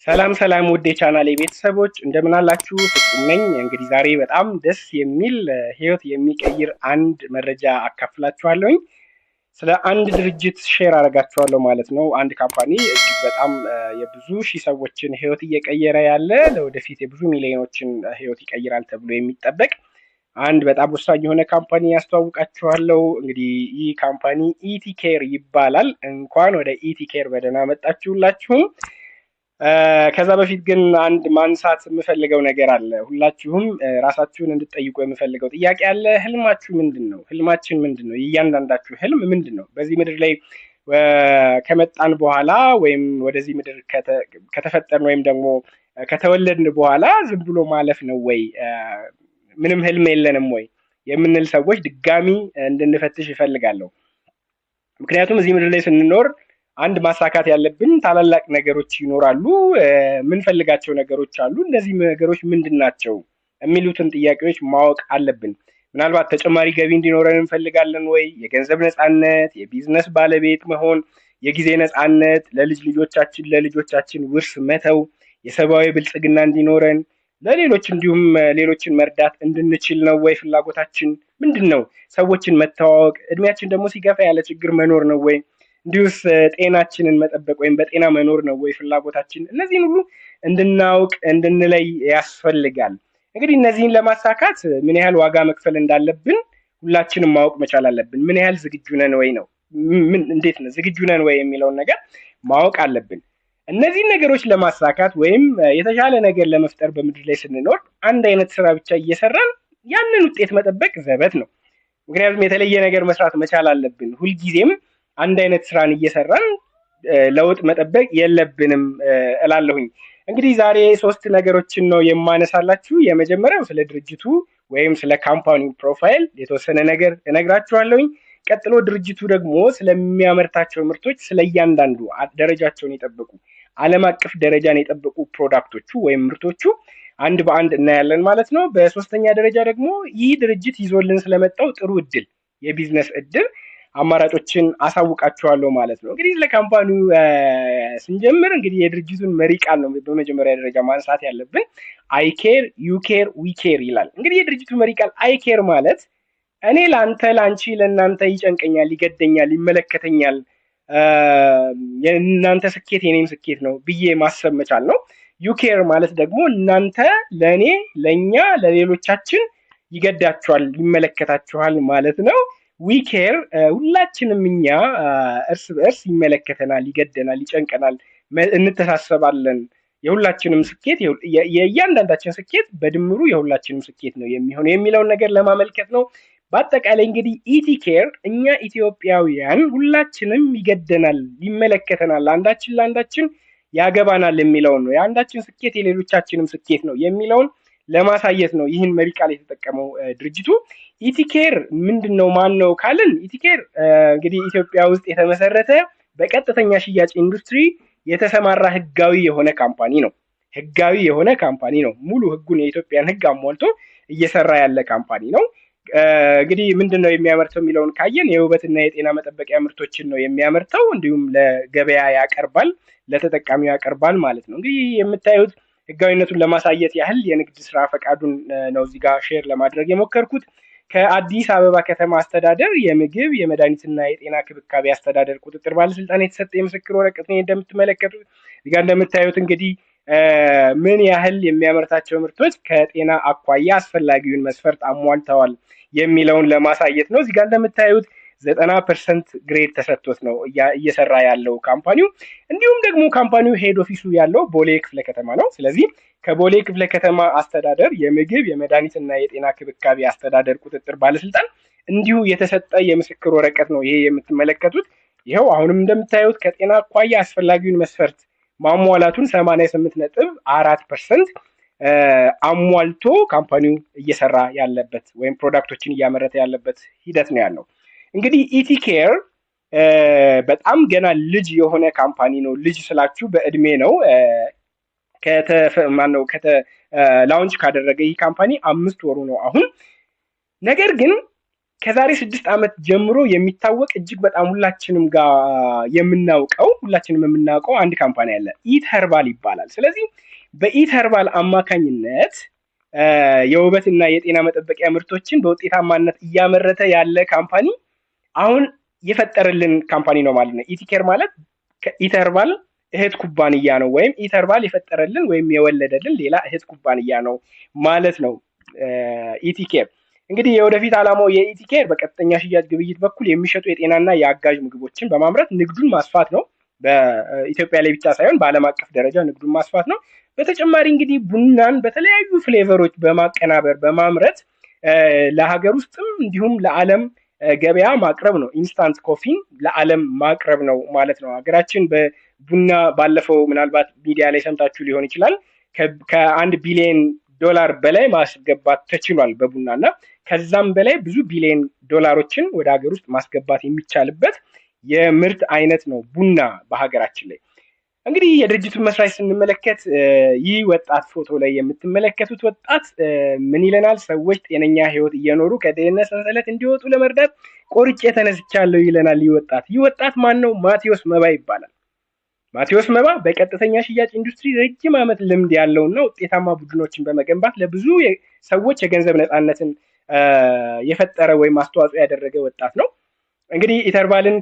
ሰላም ሰላም ውድ የቻናሌ ቤተሰቦች፣ እንደምን አላችሁ? ፍጹም ነኝ። እንግዲህ ዛሬ በጣም ደስ የሚል ህይወት የሚቀይር አንድ መረጃ አካፍላችኋለሁኝ። ስለ አንድ ድርጅት share አደርጋችኋለሁ ማለት ነው። አንድ company እጅግ በጣም የብዙ ሺህ ሰዎችን ህይወት እየቀየረ ያለ፣ ለወደፊት የብዙ ሚሊዮኖችን ህይወት ይቀይራል ተብሎ የሚጠበቅ አንድ በጣም ወሳኝ የሆነ company ያስተዋውቃችኋለሁ። እንግዲህ ይህ company ኢቲኬር ይባላል። እንኳን ወደ ኢቲኬር በደህና መጣችሁላችሁም። ከዛ በፊት ግን አንድ ማንሳት የምፈልገው ነገር አለ። ሁላችሁም ራሳችሁን እንድትጠይቁ የምፈልገው ጥያቄ አለ። ህልማችሁ ምንድን ነው? ህልማችን ምንድን ነው? የእያንዳንዳችሁ ህልም ምንድን ነው? በዚህ ምድር ላይ ከመጣን በኋላ ወይም ወደዚህ ምድር ከተፈጠርን ወይም ደግሞ ከተወለድን በኋላ ዝም ብሎ ማለፍ ነው ወይ? ምንም ህልም የለንም ወይ የምንል ሰዎች ድጋሚ እንድንፈትሽ እፈልጋለሁ። ምክንያቱም እዚህ ምድር ላይ ስንኖር አንድ ማሳካት ያለብን ታላላቅ ነገሮች ይኖራሉ፣ የምንፈልጋቸው ነገሮች አሉ። እነዚህ ነገሮች ምንድን ናቸው የሚሉትን ጥያቄዎች ማወቅ አለብን። ምናልባት ተጨማሪ ገቢ እንዲኖረን እንፈልጋለን ወይ? የገንዘብ ነፃነት፣ የቢዝነስ ባለቤት መሆን፣ የጊዜ ነፃነት፣ ለልጅ ልጆቻችን ለልጆቻችን ውርስ መተው፣ የሰብአዊ ብልጽግና እንዲኖረን፣ ለሌሎች እንዲሁም ሌሎችን መርዳት እንድንችል ነው ወይ ፍላጎታችን? ምንድን ነው? ሰዎችን መተዋወቅ፣ እድሜያችን ደግሞ ሲገፋ ያለ ችግር መኖር ነው ወይ? እንዲሁስ ጤናችንን መጠበቅ ወይም በጤና መኖር ነው ወይ ፍላጎታችን? እነዚህን ሁሉ እንድናውቅ እንድንለይ ያስፈልጋል። እንግዲህ እነዚህን ለማሳካት ምን ያህል ዋጋ መክፈል እንዳለብን ሁላችንም ማወቅ መቻል አለብን። ምን ያህል ዝግጁ ነን ወይ ነው፣ ምን እንዴት ነው ዝግጁ ነን ወይ የሚለውን ነገር ማወቅ አለብን። እነዚህን ነገሮች ለማሳካት ወይም የተሻለ ነገር ለመፍጠር በምድር ላይ ስንኖር አንድ አይነት ስራ ብቻ እየሰራን ያንን ውጤት መጠበቅ ዘበት ነው። ምክንያቱም የተለየ ነገር መስራት መቻል አለብን። ሁልጊዜም አንድ አይነት ስራን እየሰራን ለውጥ መጠበቅ የለብንም እላለሁኝ። እንግዲህ ዛሬ ሶስት ነገሮችን ነው የማነሳላችሁ። የመጀመሪያው ስለ ድርጅቱ ወይም ስለ company ው profile የተወሰነ ነገር እነግራችኋለሁኝ። ቀጥሎ ድርጅቱ ደግሞ ስለሚያመርታቸው ምርቶች፣ ስለ እያንዳንዱ ደረጃቸውን የጠበቁ፣ ዓለም አቀፍ ደረጃን የጠበቁ product ኦቹ ወይም ምርቶቹ አንድ በአንድ እናያለን ማለት ነው። በሶስተኛ ደረጃ ደግሞ ይህ ድርጅት ይዞልን ስለመጣው ጥሩ እድል፣ የቢዝነስ እድል አማራጮችን አሳውቃችኋለሁ ማለት ነው። እንግዲህ ስለ company ው ስንጀምር እንግዲህ የድርጅቱን መሪ ቃል ነው በመጀመሪያ ደረጃ ማንሳት ያለብን። "I care, you care, we care" ይላል። እንግዲህ የድርጅቱ መሪ ቃል I care ማለት እኔ ለአንተ፣ ለአንቺ፣ ለእናንተ ይጨንቀኛል፣ ይገደኛል፣ ይመለከተኛል፣ የእናንተ ስኬት የኔም ስኬት ነው ብዬ ማሰብ መቻል ነው። You care ማለት ደግሞ እናንተ ለእኔ፣ ለእኛ፣ ለሌሎቻችን ይገዳችኋል፣ ይመለከታችኋል ማለት ነው። We care ሁላችንም እኛ እርስ በእርስ ይመለከተናል፣ ይገደናል፣ ይጨንቀናል፣ እንተሳሰባለን። የሁላችንም ስኬት፣ የእያንዳንዳችን ስኬት በድምሩ የሁላችንም ስኬት ነው የሚሆነው የሚለውን ነገር ለማመልከት ነው። በአጠቃላይ እንግዲህ ኢቲኬር እኛ ኢትዮጵያውያን ሁላችንም ይገደናል፣ ይመለከተናል፣ አንዳችን ለአንዳችን ያገባናል የሚለውን ነው። የአንዳችን ስኬት የሌሎቻችንም ስኬት ነው የሚለውን ለማሳየት ነው ይህን መሪ ቃል የተጠቀመው ድርጅቱ። ኢቲኬር ምንድን ነው፣ ማን ነው ካልን፣ ኢቲኬር እንግዲህ ኢትዮጵያ ውስጥ የተመሰረተ፣ በቀጥተኛ ሽያጭ ኢንዱስትሪ የተሰማራ ህጋዊ የሆነ company ነው። ህጋዊ የሆነ company ነው። ሙሉ ህጉን፣ የኢትዮጵያን ህግ አሟልቶ እየሰራ ያለ company ነው። እንግዲህ ምንድን ነው የሚያመርተው የሚለውን ካየን የውበትና የጤና መጠበቂያ ምርቶችን ነው የሚያመርተው። እንዲሁም ለገበያ ያቀርባል፣ ለተጠቃሚው ያቀርባል ማለት ነው። እንግዲህ የምታዩት ህጋዊነቱን ለማሳየት ያህል የንግድ ስራ ፈቃዱን ነው እዚህ ጋር share ለማድረግ የሞከርኩት። ከአዲስ አበባ ከተማ አስተዳደር የምግብ፣ የመድኃኒትና የጤና ክብካቤ አስተዳደር ቁጥጥር ባለስልጣን የተሰጠ የምስክር ወረቀት ነው እንደምትመለከቱት። እዚህ ጋር እንደምታዩት እንግዲህ ምን ያህል የሚያመርታቸው ምርቶች ከጤና አኳያ አስፈላጊውን መስፈርት አሟልተዋል የሚለውን ለማሳየት ነው። እዚህ ጋር እንደምታዩት 90% grade ተሰጥቶት ነው እየሰራ ያለው company ው። እንዲሁም ደግሞ company ው head office ኡ ያለው ቦሌ ክፍለ ከተማ ነው። ስለዚህ ከቦሌ ክፍለ ከተማ አስተዳደር የምግብ፣ የመድኃኒትና የጤና ክብካቤ አስተዳደር ቁጥጥር ባለስልጣን እንዲሁ የተሰጠ የምስክር ወረቀት ነው ይሄ የምትመለከቱት። ይኸው አሁንም እንደምታዩት ከጤና አኳያ አስፈላጊውን መስፈርት ማሟላቱን 88.4% አሟልቶ company ው እየሰራ ያለበት ወይም product ኦችን እያመረተ ያለበት ሂደት ነው ያለው። እንግዲህ ኢቲኬር በጣም ገና ልጅ የሆነ company ነው። ልጅ ስላችሁ በእድሜ ነው። ማነው launch ካደረገ ይህ company 5 ወሩ ነው አሁን። ነገር ግን ከዛሬ 6 ዓመት ጀምሮ የሚታወቅ፣ እጅግ በጣም ሁላችንም ጋር የምናውቀው፣ ሁላችንም የምናውቀው አንድ company አለ። ኢት ኸርባል ይባላል። ስለዚህ በኢት ኸርባል አማካኝነት የውበትና የጤና መጠበቂያ ምርቶችን በውጤታማነት እያመረተ ያለ company አሁን የፈጠረልን company ነው ማለት ነው። ኢቲኬር ማለት ከኢት ኸርባል እህት ኩባንያ ነው፣ ወይም ኢት ኸርባል የፈጠረልን ወይም የወለደልን ሌላ እህት ኩባንያ ነው ማለት ነው። ኢቲኬር እንግዲህ የወደፊት ዓላማው የኢቲኬር በቀጥተኛ ሽያጭ ግብይት በኩል የሚሸጡ የጤናና የአጋዥ ምግቦችን በማምረት ንግዱን ማስፋት ነው። በኢትዮጵያ ላይ ብቻ ሳይሆን በዓለም አቀፍ ደረጃ ንግዱን ማስፋት ነው። በተጨማሪ እንግዲህ ቡናን በተለያዩ flavor ኦች በማቀናበር በማምረት ለሀገር ውስጥም እንዲሁም ለዓለም ገበያ ማቅረብ ነው። Instant coffee ን ለዓለም ማቅረብ ነው ማለት ነው። ሀገራችን በቡና ባለፈው ምናልባት ሚዲያ ላይ ሰምታችሁ ሊሆን ይችላል፣ ከ1 ቢሊዮን ዶላር በላይ ማስገባት ተችሏል በቡና። እና ከዛም በላይ ብዙ ቢሊዮን ዶላሮችን ወደ ሀገር ውስጥ ማስገባት የሚቻልበት የምርት አይነት ነው ቡና በሀገራችን ላይ። እንግዲህ የድርጅቱን መስራች ስንመለከት ይህ ወጣት፣ ፎቶ ላይ የምትመለከቱት ወጣት ምን ይለናል? ሰዎች ጤነኛ ህይወት እየኖሩ ከድህነት ሰንሰለት እንዲወጡ ለመርዳት ቆርጬ ተነስቻለሁ ይለናል ይህ ወጣት። ይህ ወጣት ማን ነው? ማቴዎስ መባ ይባላል። ማቴዎስ መባ በቀጥተኛ ሽያጭ ኢንዱስትሪ ረጅም ዓመት ልምድ ያለውና ውጤታማ ቡድኖችን በመገንባት ለብዙ ሰዎች የገንዘብ ነፃነትን የፈጠረ ወይም አስተዋጽኦ ያደረገ ወጣት ነው። እንግዲህ ኢተርባልን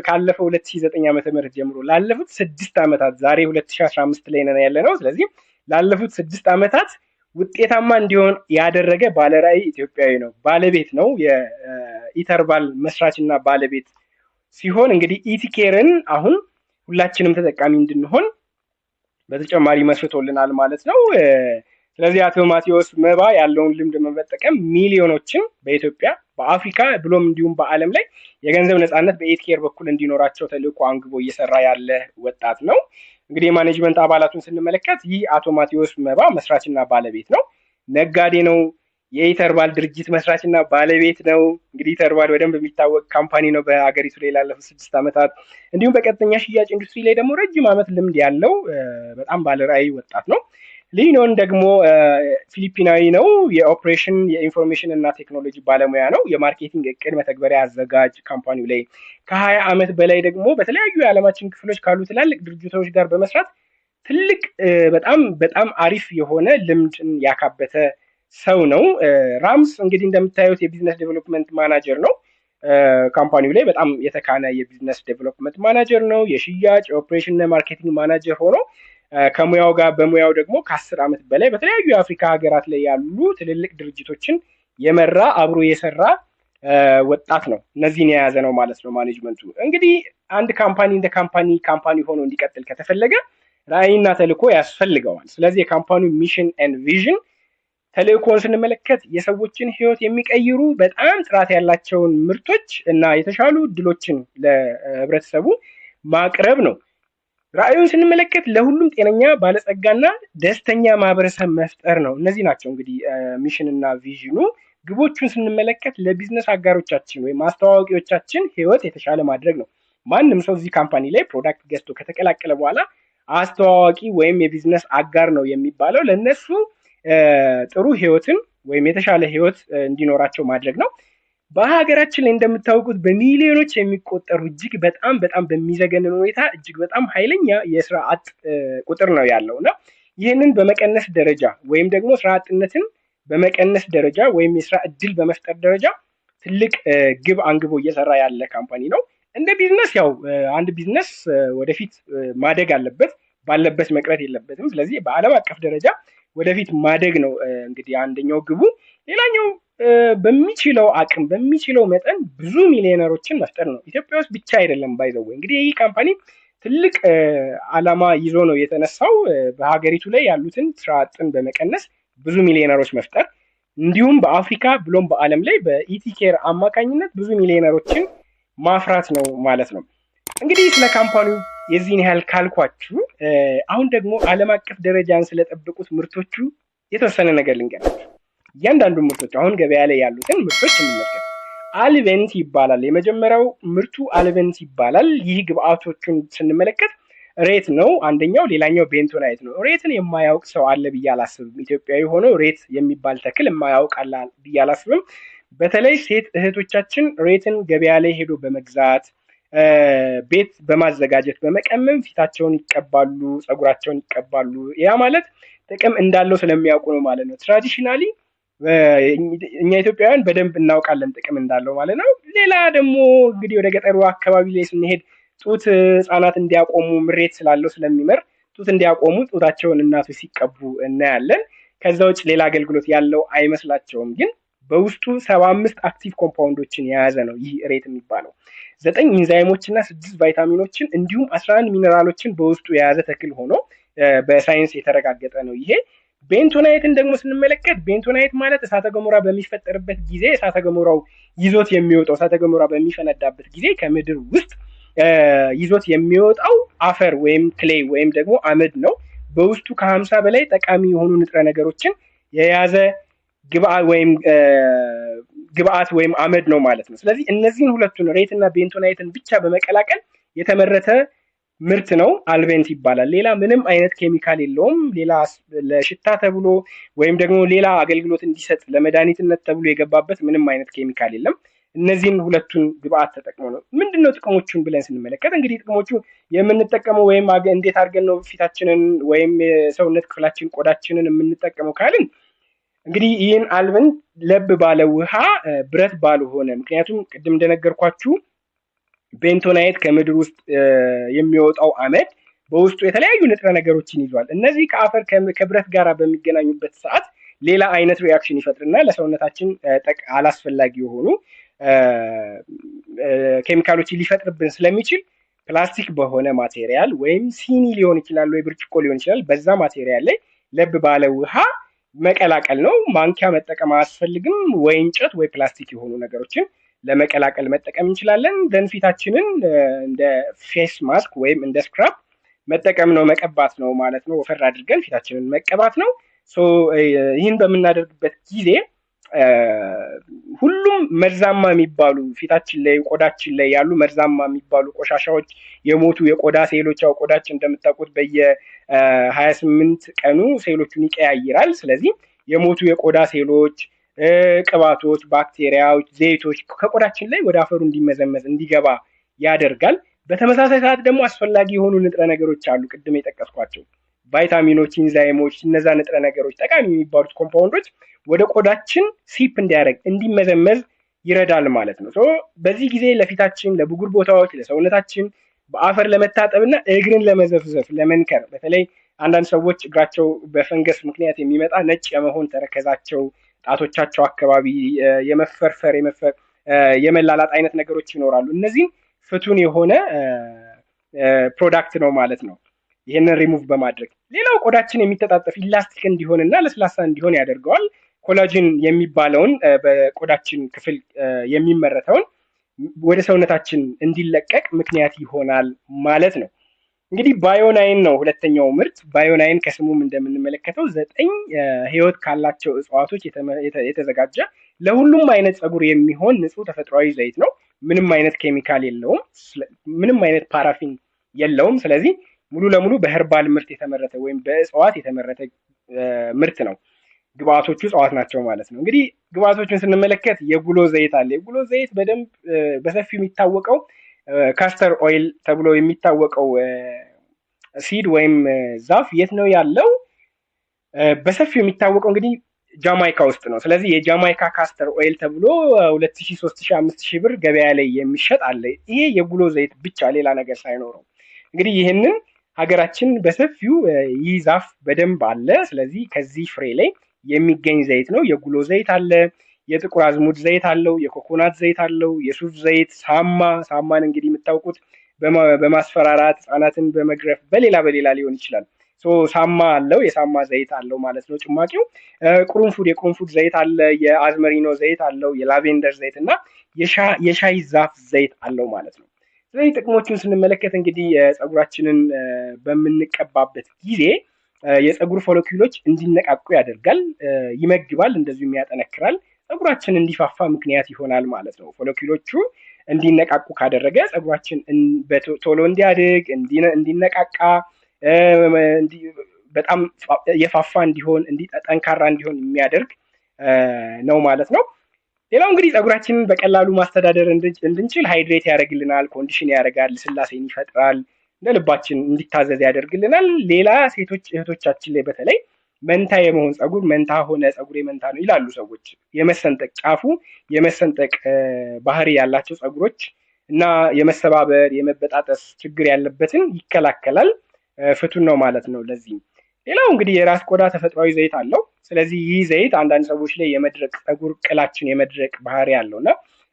ካለፈው 2009 ዓ.ም ጀምሮ ላለፉት 6 ዓመታት፣ ዛሬ 2015 ላይ ነን ያለ ነው። ስለዚህ ላለፉት 6 ዓመታት ውጤታማ እንዲሆን ያደረገ ባለራዕይ ኢትዮጵያዊ ነው። ባለቤት ነው። የኢተርባል መስራች እና ባለቤት ሲሆን እንግዲህ ኢቲኬርን አሁን ሁላችንም ተጠቃሚ እንድንሆን በተጨማሪ መስርቶልናል ማለት ነው። ስለዚህ አቶ ማቴዎስ መባ ያለውን ልምድ በመጠቀም ሚሊዮኖችን በኢትዮጵያ፣ በአፍሪካ ብሎም እንዲሁም በዓለም ላይ የገንዘብ ነፃነት በኢትኬር በኩል እንዲኖራቸው ተልዕኮ አንግቦ እየሰራ ያለ ወጣት ነው። እንግዲህ የ management አባላቱን ስንመለከት ይህ አቶ ማቴዎስ መባ መስራችና ባለቤት ነው። ነጋዴ ነው። የኢተርባል ድርጅት መስራችና ባለቤት ነው። እንግዲህ ኢተርባል በደንብ የሚታወቅ company ነው በሀገሪቱ ላይ ላለፉት 6 ዓመታት። እንዲሁም በቀጥተኛ ሽያጭ ኢንዱስትሪ ላይ ደግሞ ረጅም ዓመት ልምድ ያለው በጣም ባለራዕይ ወጣት ነው። ሊኖን ደግሞ ፊሊፒናዊ ነው። የ operation፣ የ information እና ቴክኖሎጂ ባለሙያ ነው። የ marketing እቅድ መተግበሪያ አዘጋጅ company ው ላይ። ከ20 ዓመት በላይ ደግሞ በተለያዩ የዓለማችን ክፍሎች ካሉ ትላልቅ ድርጅቶች ጋር በመስራት ትልቅ፣ በጣም በጣም አሪፍ የሆነ ልምድን ያካበተ ሰው ነው። ራምስ እንግዲህ እንደምታዩት የ business development manager ነው። Company ው ላይ በጣም የተካነ የ business development manager ነው። የሽያጭ፣ የኦፕሬሽን እና marketing manager ሆኖ ከሙያው ጋር በሙያው ደግሞ ከ10 ዓመት በላይ በተለያዩ የአፍሪካ ሀገራት ላይ ያሉ ትልልቅ ድርጅቶችን የመራ፣ አብሮ የሰራ ወጣት ነው። እነዚህን የያዘ ነው ማለት ነው management ኡ። እንግዲህ አንድ company እንደ company company ሆኖ እንዲቀጥል ከተፈለገ ራዕይና ተልዕኮ ያስፈልገዋል። ስለዚህ የ company ው mission and vision፣ ተልዕኮውን ስንመለከት የሰዎችን ሕይወት የሚቀይሩ በጣም ጥራት ያላቸውን ምርቶች እና የተሻሉ እድሎችን ለህብረተሰቡ ማቅረብ ነው። ራዕዩን ስንመለከት ለሁሉም ጤነኛ፣ ባለጸጋና ደስተኛ ማህበረሰብ መፍጠር ነው። እነዚህ ናቸው እንግዲህ mission እና vision ኑ። ግቦቹን ስንመለከት ለቢዝነስ አጋሮቻችን ወይም አስተዋዋቂዎቻችን ህይወት የተሻለ ማድረግ ነው። ማንም ሰው እዚህ company ላይ product ገዝቶ ከተቀላቀለ በኋላ አስተዋዋቂ ወይም የቢዝነስ አጋር ነው የሚባለው። ለእነሱ ጥሩ ህይወትን ወይም የተሻለ ህይወት እንዲኖራቸው ማድረግ ነው። በሀገራችን ላይ እንደምታውቁት በሚሊዮኖች የሚቆጠሩ፣ እጅግ በጣም በጣም በሚዘገንን ሁኔታ እጅግ በጣም ኃይለኛ የስራ አጥ ቁጥር ነው ያለው። እና ይህንን በመቀነስ ደረጃ ወይም ደግሞ ስራ አጥነትን በመቀነስ ደረጃ ወይም የስራ እድል በመፍጠር ደረጃ ትልቅ ግብ አንግቦ እየሰራ ያለ company ነው። እንደ ቢዝነስ ያው አንድ ቢዝነስ ወደፊት ማደግ አለበት፣ ባለበት መቅረት የለበትም። ስለዚህ በዓለም አቀፍ ደረጃ ወደፊት ማደግ ነው እንግዲህ አንደኛው ግቡ። ሌላኛው በሚችለው አቅም፣ በሚችለው መጠን ብዙ ሚሊዮነሮችን መፍጠር ነው። ኢትዮጵያ ውስጥ ብቻ አይደለም by the way። እንግዲህ ይህ company ትልቅ ዓላማ ይዞ ነው የተነሳው። በሀገሪቱ ላይ ያሉትን ስራ አጥን በመቀነስ ብዙ ሚሊዮነሮች መፍጠር፣ እንዲሁም በአፍሪካ ብሎም በዓለም ላይ በኢቲኬር አማካኝነት ብዙ ሚሊዮነሮችን ማፍራት ነው ማለት ነው። እንግዲህ ስለ company ው የዚህን ያህል ካልኳችሁ አሁን ደግሞ ዓለም አቀፍ ደረጃን ስለጠበቁት ምርቶቹ የተወሰነ ነገር ልንገራችሁ። እያንዳንዱ ምርቶች፣ አሁን ገበያ ላይ ያሉትን ምርቶች እንመልከት። አልቬንት ይባላል። የመጀመሪያው ምርቱ አልቬንት ይባላል። ይህ ግብአቶቹን ስንመለከት ሬት ነው አንደኛው፣ ሌላኛው bentonite ነው። ሬትን የማያውቅ ሰው አለ ብዬ አላስብም። ኢትዮጵያዊ ሆኖ ሬት የሚባል ተክል የማያውቅ አለ ብዬ አላስብም። በተለይ ሴት እህቶቻችን ሬትን ገበያ ላይ ሄዶ በመግዛት ቤት በማዘጋጀት በመቀመም ፊታቸውን ይቀባሉ፣ ፀጉራቸውን ይቀባሉ። ያ ማለት ጥቅም እንዳለው ስለሚያውቁ ነው ማለት ነው። Traditionally እኛ ኢትዮጵያውያን በደንብ እናውቃለን ጥቅም እንዳለው ማለት ነው። ሌላ ደግሞ እንግዲህ ወደ ገጠሩ አካባቢ ላይ ስንሄድ ጡት ህጻናት እንዲያቆሙ ምሬት ስላለው ስለሚመር ጡት እንዲያቆሙ ጡታቸውን እናቶች ሲቀቡ እናያለን። ከዛ ውጭ ሌላ አገልግሎት ያለው አይመስላቸውም። ግን በውስጡ 75 active compound ኦችን የያዘ ነው ይህ ሬት የሚባለው። 9 ኢንዛይሞች እና 6 ቫይታሚኖችን እንዲሁም 11 ሚነራሎችን በውስጡ የያዘ ተክል ሆኖ በሳይንስ የተረጋገጠ ነው ይሄ። Bentonite ን ደግሞ ስንመለከት bentonite ማለት እሳተ ገሞራ በሚፈጠርበት ጊዜ እሳተ ገሞራው ይዞት የሚወጣው እሳተ ገሞራ በሚፈነዳበት ጊዜ ከምድር ውስጥ ይዞት የሚወጣው አፈር ወይም clay ወይም ደግሞ አመድ ነው። በውስጡ ከ50 በላይ ጠቃሚ የሆኑ ንጥረ ነገሮችን የያዘ ግብአት ወይም አመድ ነው ማለት ነው። ስለዚህ እነዚህን ሁለቱን ሬት እና bentonite ን ብቻ በመቀላቀል የተመረተ ምርት ነው፣ አልቤንት ይባላል። ሌላ ምንም አይነት ኬሚካል የለውም። ሌላ ለሽታ ተብሎ ወይም ደግሞ ሌላ አገልግሎት እንዲሰጥ ለመድኃኒትነት ተብሎ የገባበት ምንም አይነት ኬሚካል የለም። እነዚህን ሁለቱን ግብአት ተጠቅሞ ነው። ምንድነው ጥቅሞቹን ብለን ስንመለከት እንግዲህ ጥቅሞቹ የምንጠቀመው ወይም እንዴት አድርገን ነው ፊታችንን ወይም የሰውነት ክፍላችን ቆዳችንን የምንጠቀመው ካልን እንግዲህ ይህን አልበን ለብ ባለ ውሃ ብረት ባልሆነ፣ ምክንያቱም ቅድም እንደነገርኳችሁ bentonite ከምድር ውስጥ የሚወጣው አመድ በውስጡ የተለያዩ ንጥረ ነገሮችን ይዟል። እነዚህ ከአፈር ከብረት ጋር በሚገናኙበት ሰዓት ሌላ አይነት reaction ይፈጥርና ለሰውነታችን አላስፈላጊ የሆኑ ኬሚካሎችን ሊፈጥርብን ስለሚችል ፕላስቲክ በሆነ material ወይም ሲኒ ሊሆን ይችላል ወይ ብርጭቆ ሊሆን ይችላል፣ በዛ material ላይ ለብ ባለ ውሃ መቀላቀል ነው። ማንኪያ መጠቀም አያስፈልግም። ወይ እንጨት ወይ ፕላስቲክ የሆኑ ነገሮችን ለመቀላቀል መጠቀም እንችላለን። Then ፊታችንን እንደ face mask ወይም እንደ scrub መጠቀም ነው፣ መቀባት ነው ማለት ነው። ወፈር አድርገን ፊታችንን መቀባት ነው። So ይህን በምናደርግበት ጊዜ ሁሉም መርዛማ የሚባሉ ፊታችን ላይ ቆዳችን ላይ ያሉ መርዛማ የሚባሉ ቆሻሻዎች፣ የሞቱ የቆዳ ሴሎች፣ ያው ቆዳችን እንደምታውቁት በየ28 ቀኑ ሴሎቹን ይቀያይራል። ስለዚህ የሞቱ የቆዳ ሴሎች፣ ቅባቶች፣ ባክቴሪያዎች፣ ዘይቶች ከቆዳችን ላይ ወደ አፈሩ እንዲመዘመዝ እንዲገባ ያደርጋል። በተመሳሳይ ሰዓት ደግሞ አስፈላጊ የሆኑ ንጥረ ነገሮች አሉ፣ ቅድም የጠቀስኳቸው ቫይታሚኖች፣ ኢንዛይሞች፣ እነዛ ንጥረ ነገሮች ጠቃሚ የሚባሉት compound ኦች ወደ ቆዳችን seep እንዲያደርግ እንዲመዘመዝ ይረዳል ማለት ነው። በዚህ ጊዜ ለፊታችን፣ ለብጉር ቦታዎች፣ ለሰውነታችን በአፈር ለመታጠብና እግርን ለመዘፍዘፍ ለመንከር፣ በተለይ አንዳንድ ሰዎች እግራቸው በፈንገስ ምክንያት የሚመጣ ነጭ የመሆን ተረከዛቸው፣ ጣቶቻቸው አካባቢ የመፈርፈር የመላላጥ አይነት ነገሮች ይኖራሉ። እነዚህም ፍቱን የሆነ product ነው ማለት ነው። ይህንን ሪሙቭ በማድረግ ሌላው ቆዳችን የሚተጣጠፍ elastic እንዲሆንና ለስላሳ እንዲሆን ያደርገዋል። Collagen የሚባለውን በቆዳችን ክፍል የሚመረተውን ወደ ሰውነታችን እንዲለቀቅ ምክንያት ይሆናል ማለት ነው። እንግዲህ ባዮናይን ነው ሁለተኛው ምርት። ባዮናይን ከስሙም እንደምንመለከተው 9 ህይወት ካላቸው እጽዋቶች የተዘጋጀ ለሁሉም አይነት ፀጉር የሚሆን ንጹህ ተፈጥሯዊ ዘይት ነው። ምንም አይነት ኬሚካል የለውም። ምንም አይነት paraffin የለውም። ስለዚህ ሙሉ ለሙሉ በ herbal ምርት የተመረተ ወይም በእጽዋት የተመረተ ምርት ነው። ግብአቶቹ እጽዋት ናቸው ማለት ነው። እንግዲህ ግብአቶቹን ስንመለከት የጉሎ ዘይት አለ። የጉሎ ዘይት በደንብ በሰፊው የሚታወቀው castor oil ተብሎ የሚታወቀው seed ወይም ዛፍ የት ነው ያለው? በሰፊው የሚታወቀው እንግዲህ ጃማይካ ውስጥ ነው። ስለዚህ የጃማይካ castor oil ተብሎ 2000፣ 3000፣ 5000 ብር ገበያ ላይ የሚሸጥ አለ። ይሄ የጉሎ ዘይት ብቻ ሌላ ነገር ሳይኖረው እንግዲህ ይህንን ሀገራችን በሰፊው ይህ ዛፍ በደንብ አለ። ስለዚህ ከዚህ ፍሬ ላይ የሚገኝ ዘይት ነው። የጉሎ ዘይት አለ፣ የጥቁር አዝሙድ ዘይት አለው፣ የኮኮናት ዘይት አለው፣ የሱፍ ዘይት፣ ሳማ። ሳማን እንግዲህ የምታውቁት በማስፈራራት ህጻናትን በመግረፍ በሌላ በሌላ ሊሆን ይችላል። ሳማ አለው፣ የሳማ ዘይት አለው ማለት ነው ጭማቂው። ቅርንፉድ፣ የቅርንፉድ ዘይት አለ፣ የ rosmarino ዘይት አለው፣ የ lavender ዘይት እና የሻይ ዛፍ ዘይት አለው ማለት ነው። ስለዚህ ጥቅሞቹን ስንመለከት እንግዲህ ፀጉራችንን በምንቀባበት ጊዜ የፀጉር follicle ኦች እንዲነቃቁ ያደርጋል፣ ይመግባል፣ እንደዚሁም ያጠነክራል። ፀጉራችን እንዲፋፋ ምክንያት ይሆናል ማለት ነው። Follicle ኦቹ እንዲነቃቁ ካደረገ ፀጉራችን ቶሎ እንዲያድግ፣ እንዲነቃቃ፣ በጣም የፋፋ እንዲሆን፣ ጠንካራ እንዲሆን የሚያደርግ ነው ማለት ነው። ሌላው እንግዲህ ፀጉራችንን በቀላሉ ማስተዳደር እንድንችል hydrate ያደርግልናል፣ condition ያደርጋል፣ ልስላሴን ይፈጥራል፣ እንደ ልባችን እንዲታዘዝ ያደርግልናል። ሌላ ሴቶች እህቶቻችን ላይ በተለይ መንታ የመሆን ፀጉር መንታ ሆነ ፀጉሬ መንታ ነው ይላሉ ሰዎች። የመሰንጠቅ ጫፉ የመሰንጠቅ ባህሪ ያላቸው ፀጉሮች እና የመሰባበር የመበጣጠስ ችግር ያለበትን ይከላከላል። ፍቱን ነው ማለት ነው ለዚህም። ሌላው እንግዲህ የራስ ቆዳ ተፈጥሯዊ ዘይት አለው። ስለዚህ ይህ ዘይት አንዳንድ ሰዎች ላይ የመድረቅ ፀጉር ቅላችን የመድረቅ ባህሪ አለው እና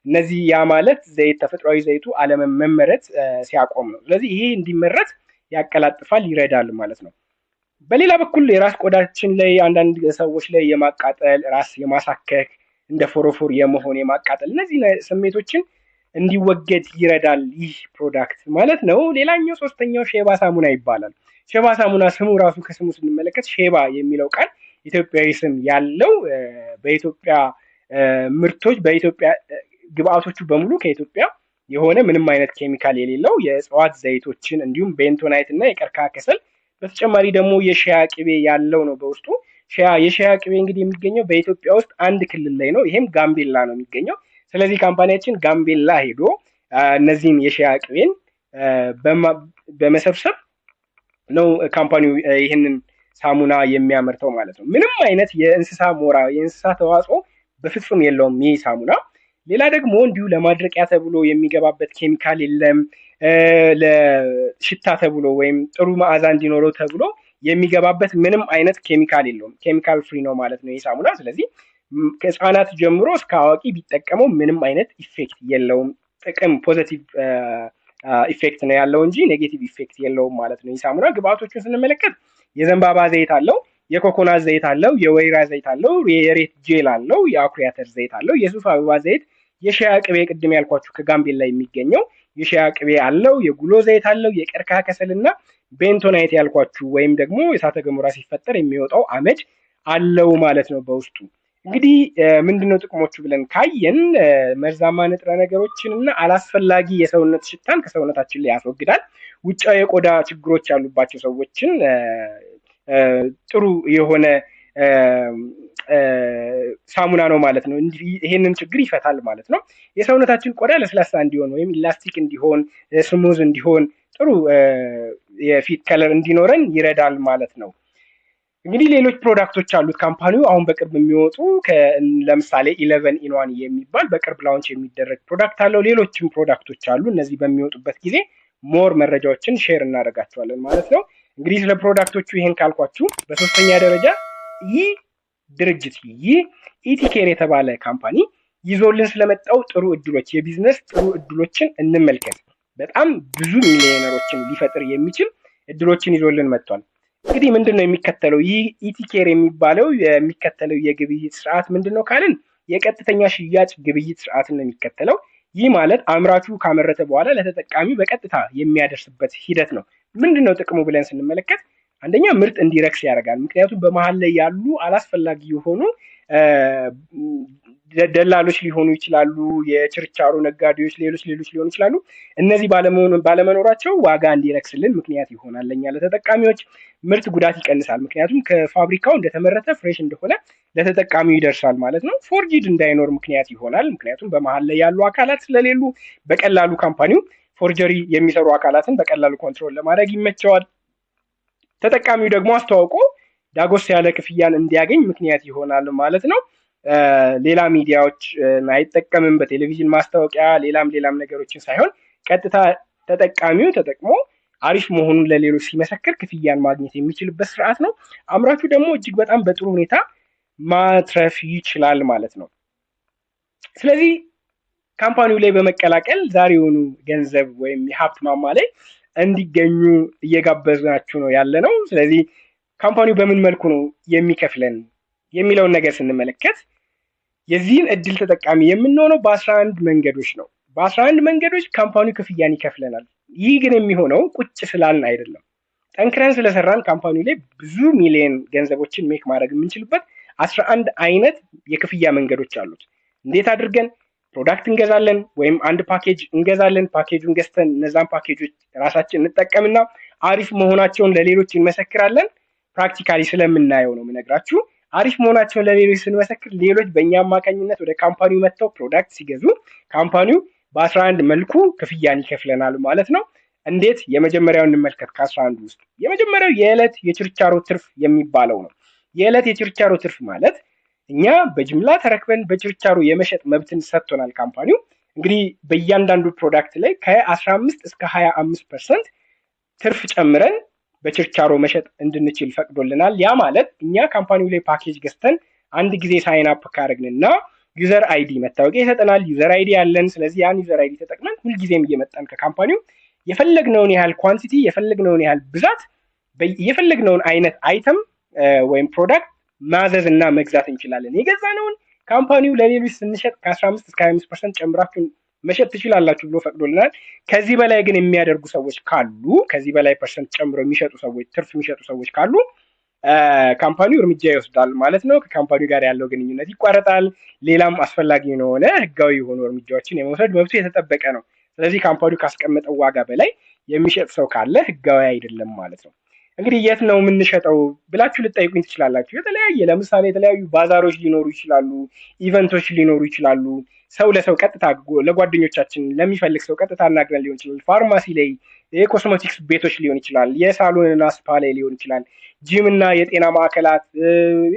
እነዚህ ያ ማለት ዘይት ተፈጥሯዊ ዘይቱ አለመመረት ሲያቆም ነው። ስለዚህ ይሄ እንዲመረት ያቀላጥፋል፣ ይረዳል ማለት ነው። በሌላ በኩል የራስ ቆዳችን ላይ አንዳንድ ሰዎች ላይ የማቃጠል፣ ራስ የማሳከክ፣ እንደ ፎሮፎር የመሆን የማቃጠል እነዚህ ስሜቶችን እንዲወገድ ይረዳል ይህ product ማለት ነው። ሌላኛው ሶስተኛው ሼባ ሳሙና ይባላል። ሼባ ሳሙና ስሙ ራሱ ከስሙ ስንመለከት ሼባ የሚለው ቃል ኢትዮጵያዊ ስም ያለው በኢትዮጵያ ምርቶች በኢትዮጵያ ግብአቶቹ በሙሉ ከኢትዮጵያ የሆነ ምንም አይነት ኬሚካል የሌለው የእጽዋት ዘይቶችን እንዲሁም bentonite እና የቀርከሃ ከሰል በተጨማሪ ደግሞ የ shea ቅቤ ያለው ነው በውስጡ። የ shea ቅቤ እንግዲህ የሚገኘው በኢትዮጵያ ውስጥ አንድ ክልል ላይ ነው። ይሄም ጋምቤላ ነው የሚገኘው። ስለዚህ company ያችን ጋምቤላ ሄዶ እነዚህን የ shea ቅቤን በመሰብሰብ ነው company ው ይህንን ሳሙና የሚያመርተው ማለት ነው። ምንም አይነት የእንስሳ ሞራ የእንስሳ ተዋጽኦ በፍጹም የለውም ይህ ሳሙና። ሌላ ደግሞ እንዲሁ ለማድረቂያ ተብሎ የሚገባበት ኬሚካል የለም። ለሽታ ተብሎ ወይም ጥሩ መዓዛ እንዲኖረው ተብሎ የሚገባበት ምንም አይነት ኬሚካል የለውም። chemical free ነው ማለት ነው ይህ ሳሙና። ስለዚህ ከህፃናት ጀምሮ እስከ አዋቂ ቢጠቀመው ምንም አይነት effect የለውም። ጥቅም positive effect ነው ያለው እንጂ negative effect የለውም ማለት ነው። ይህ ሳሙና ግብአቶቹን ስንመለከት የዘንባባ ዘይት አለው፣ የኮኮናት ዘይት አለው፣ የወይራ ዘይት አለው፣ የሬት ጄል አለው፣ የአኩሪ አተር ዘይት አለው፣ የሱፍ አበባ ዘይት፣ የ shea ቅቤ ቅድም ያልኳችሁ ከጋምቤላ የሚገኘው የ shea ቅቤ አለው፣ የጉሎ ዘይት አለው፣ የቀርከሃ ከሰልና bentonite ያልኳችሁ ወይም ደግሞ የእሳተ ገሞራ ሲፈጠር የሚወጣው አመድ አለው ማለት ነው በውስጡ። እንግዲህ ምንድነው ጥቅሞቹ ብለን ካየን መርዛማ ንጥረ ነገሮችን እና አላስፈላጊ የሰውነት ሽታን ከሰውነታችን ላይ ያስወግዳል። ውጫዊ የቆዳ ችግሮች ያሉባቸው ሰዎችን ጥሩ የሆነ ሳሙና ነው ማለት ነው። ይሄንን ችግር ይፈታል ማለት ነው። የሰውነታችን ቆዳ ለስላሳ እንዲሆን ወይም elastic እንዲሆን፣ smooth እንዲሆን፣ ጥሩ የፊት color እንዲኖረን ይረዳል ማለት ነው። እንግዲህ ሌሎች product ኦች አሉት company ው አሁን በቅርብ የሚወጡ፣ ለምሳሌ 11 in 1 የሚባል በቅርብ launch የሚደረግ product አለው። ሌሎችም product ኦች አሉ። እነዚህ በሚወጡበት ጊዜ more መረጃዎችን share እናደርጋቸዋለን ማለት ነው። እንግዲህ ስለ product ኦቹ ይሄን ካልኳችሁ በሶስተኛ ደረጃ ይህ ድርጅት ይህ ኢቲኬር የተባለ company ይዞልን ስለመጣው ጥሩ እድሎች የቢዝነስ ጥሩ እድሎችን እንመልከት። በጣም ብዙ ሚሊዮነሮችን ሊፈጥር የሚችል እድሎችን ይዞልን መጥቷል። እንግዲህ ምንድነው የሚከተለው? ይህ ኢቲኬር የሚባለው የሚከተለው የግብይት ስርዓት ምንድነው ካልን የቀጥተኛ ሽያጭ ግብይት ስርዓትን ነው የሚከተለው። ይህ ማለት አምራቹ ካመረተ በኋላ ለተጠቃሚው በቀጥታ የሚያደርስበት ሂደት ነው። ምንድነው ጥቅሙ ብለን ስንመለከት አንደኛ ምርት እንዲረክስ ያደርጋል። ምክንያቱም በመሃል ላይ ያሉ አላስፈላጊ የሆኑ ደላሎች ሊሆኑ ይችላሉ፣ የችርቻሮ ነጋዴዎች፣ ሌሎች ሌሎች ሊሆኑ ይችላሉ። እነዚህ ባለመኖራቸው ዋጋ እንዲረክስልን ምክንያት ይሆናል። ለኛ ለተጠቃሚዎች ምርት ጉዳት ይቀንሳል። ምክንያቱም ከፋብሪካው እንደተመረተ fresh እንደሆነ ለተጠቃሚው ይደርሳል ማለት ነው። forged እንዳይኖር ምክንያት ይሆናል። ምክንያቱም በመሃል ላይ ያሉ አካላት ስለሌሉ በቀላሉ company ው forgery የሚሰሩ አካላትን በቀላሉ control ለማድረግ ይመቸዋል። ተጠቃሚው ደግሞ አስተዋውቆ ዳጎስ ያለ ክፍያን እንዲያገኝ ምክንያት ይሆናል ማለት ነው። ሌላ ሚዲያዎች አይጠቀምም፣ በቴሌቪዥን ማስታወቂያ ሌላም ሌላም ነገሮችን ሳይሆን ቀጥታ ተጠቃሚው ተጠቅሞ አሪፍ መሆኑን ለሌሎች ሲመሰክር ክፍያን ማግኘት የሚችልበት ስርዓት ነው። አምራቹ ደግሞ እጅግ በጣም በጥሩ ሁኔታ ማትረፍ ይችላል ማለት ነው። ስለዚህ company ው ላይ በመቀላቀል ዛሬውኑ ገንዘብ ወይም የሀብት ማማ ላይ እንዲገኙ እየጋበዝናችሁ ነው ያለነው። ስለዚህ company ው በምን መልኩ ነው የሚከፍለን የሚለውን ነገር ስንመለከት የዚህን እድል ተጠቃሚ የምንሆነው በ11 መንገዶች ነው። በ11 መንገዶች company ው ክፍያን ይከፍለናል። ይህ ግን የሚሆነው ቁጭ ስላልን አይደለም። ጠንክረን ስለሰራን company ው ላይ ብዙ ሚሊዮን ገንዘቦችን make ማድረግ የምንችልበት 11 አይነት የክፍያ መንገዶች አሉት። እንዴት አድርገን product እንገዛለን ወይም አንድ ፓኬጅ እንገዛለን። ፓኬጁን ገዝተን እነዛን ፓኬጆች ራሳችን እንጠቀምና አሪፍ መሆናቸውን ለሌሎች እንመሰክራለን። practically ስለምናየው ነው የምነግራችሁ። አሪፍ መሆናቸውን ለሌሎች ስንመሰክር ሌሎች በእኛ አማካኝነት ወደ company ው መጥተው product ሲገዙ company ው በ11 መልኩ ክፍያን ይከፍለናል ማለት ነው። እንዴት? የመጀመሪያውን እንመልከት። ከ11 ውስጥ የመጀመሪያው የዕለት የችርቻሮ ትርፍ የሚባለው ነው። የዕለት የችርቻሮ ትርፍ ማለት እኛ በጅምላ ተረክበን በችርቻሮ የመሸጥ መብትን ሰጥቶናል company ው። እንግዲህ በእያንዳንዱ product ላይ ከ15 እስከ 25% ትርፍ ጨምረን በችርቻሮ መሸጥ እንድንችል ፈቅዶልናል። ያ ማለት እኛ company ው ላይ ፓኬጅ ገዝተን አንድ ጊዜ sign up ካደረግንና user ID መታወቂያ ይሰጠናል። user ID ያለን። ስለዚህ ያን user ID ተጠቅመን ሁልጊዜም እየመጣን ከ company ው የፈለግነውን ያህል quantity፣ የፈለግነውን ያህል ብዛት፣ የፈለግነውን አይነት item ወይም product ማዘዝ እና መግዛት እንችላለን። የገዛነውን company ው ለሌሎች ስንሸጥ ከ15 እስከ 25% ጨምራችሁ መሸጥ ትችላላችሁ ብሎ ፈቅዶልናል። ከዚህ በላይ ግን የሚያደርጉ ሰዎች ካሉ፣ ከዚህ በላይ percent ጨምረው የሚሸጡ ሰዎች፣ ትርፍ የሚሸጡ ሰዎች ካሉ company ው እርምጃ ይወስዳል ማለት ነው። ከ company ው ጋር ያለው ግንኙነት ይቋረጣል። ሌላም አስፈላጊ የሆነ ህጋዊ የሆኑ እርምጃዎችን የመውሰድ መብቱ የተጠበቀ ነው። ስለዚህ company ው ካስቀመጠው ዋጋ በላይ የሚሸጥ ሰው ካለ ህጋዊ አይደለም ማለት ነው። እንግዲህ የት ነው የምንሸጠው ብላችሁ ልትጠይቁኝ ትችላላችሁ። የተለያየ ለምሳሌ የተለያዩ ባዛሮች ሊኖሩ ይችላሉ፣ event ኦች ሊኖሩ ይችላሉ። ሰው ለሰው ቀጥታ ለጓደኞቻችን ለሚፈልግ ሰው ቀጥታ አናግረን ሊሆን ይችላል። ፋርማሲ ላይ፣ የኮስሞቲክስ ቤቶች ሊሆን ይችላል፣ የሳሎንና spa ላይ ሊሆን ይችላል፣ ጂም እና የጤና ማዕከላት፣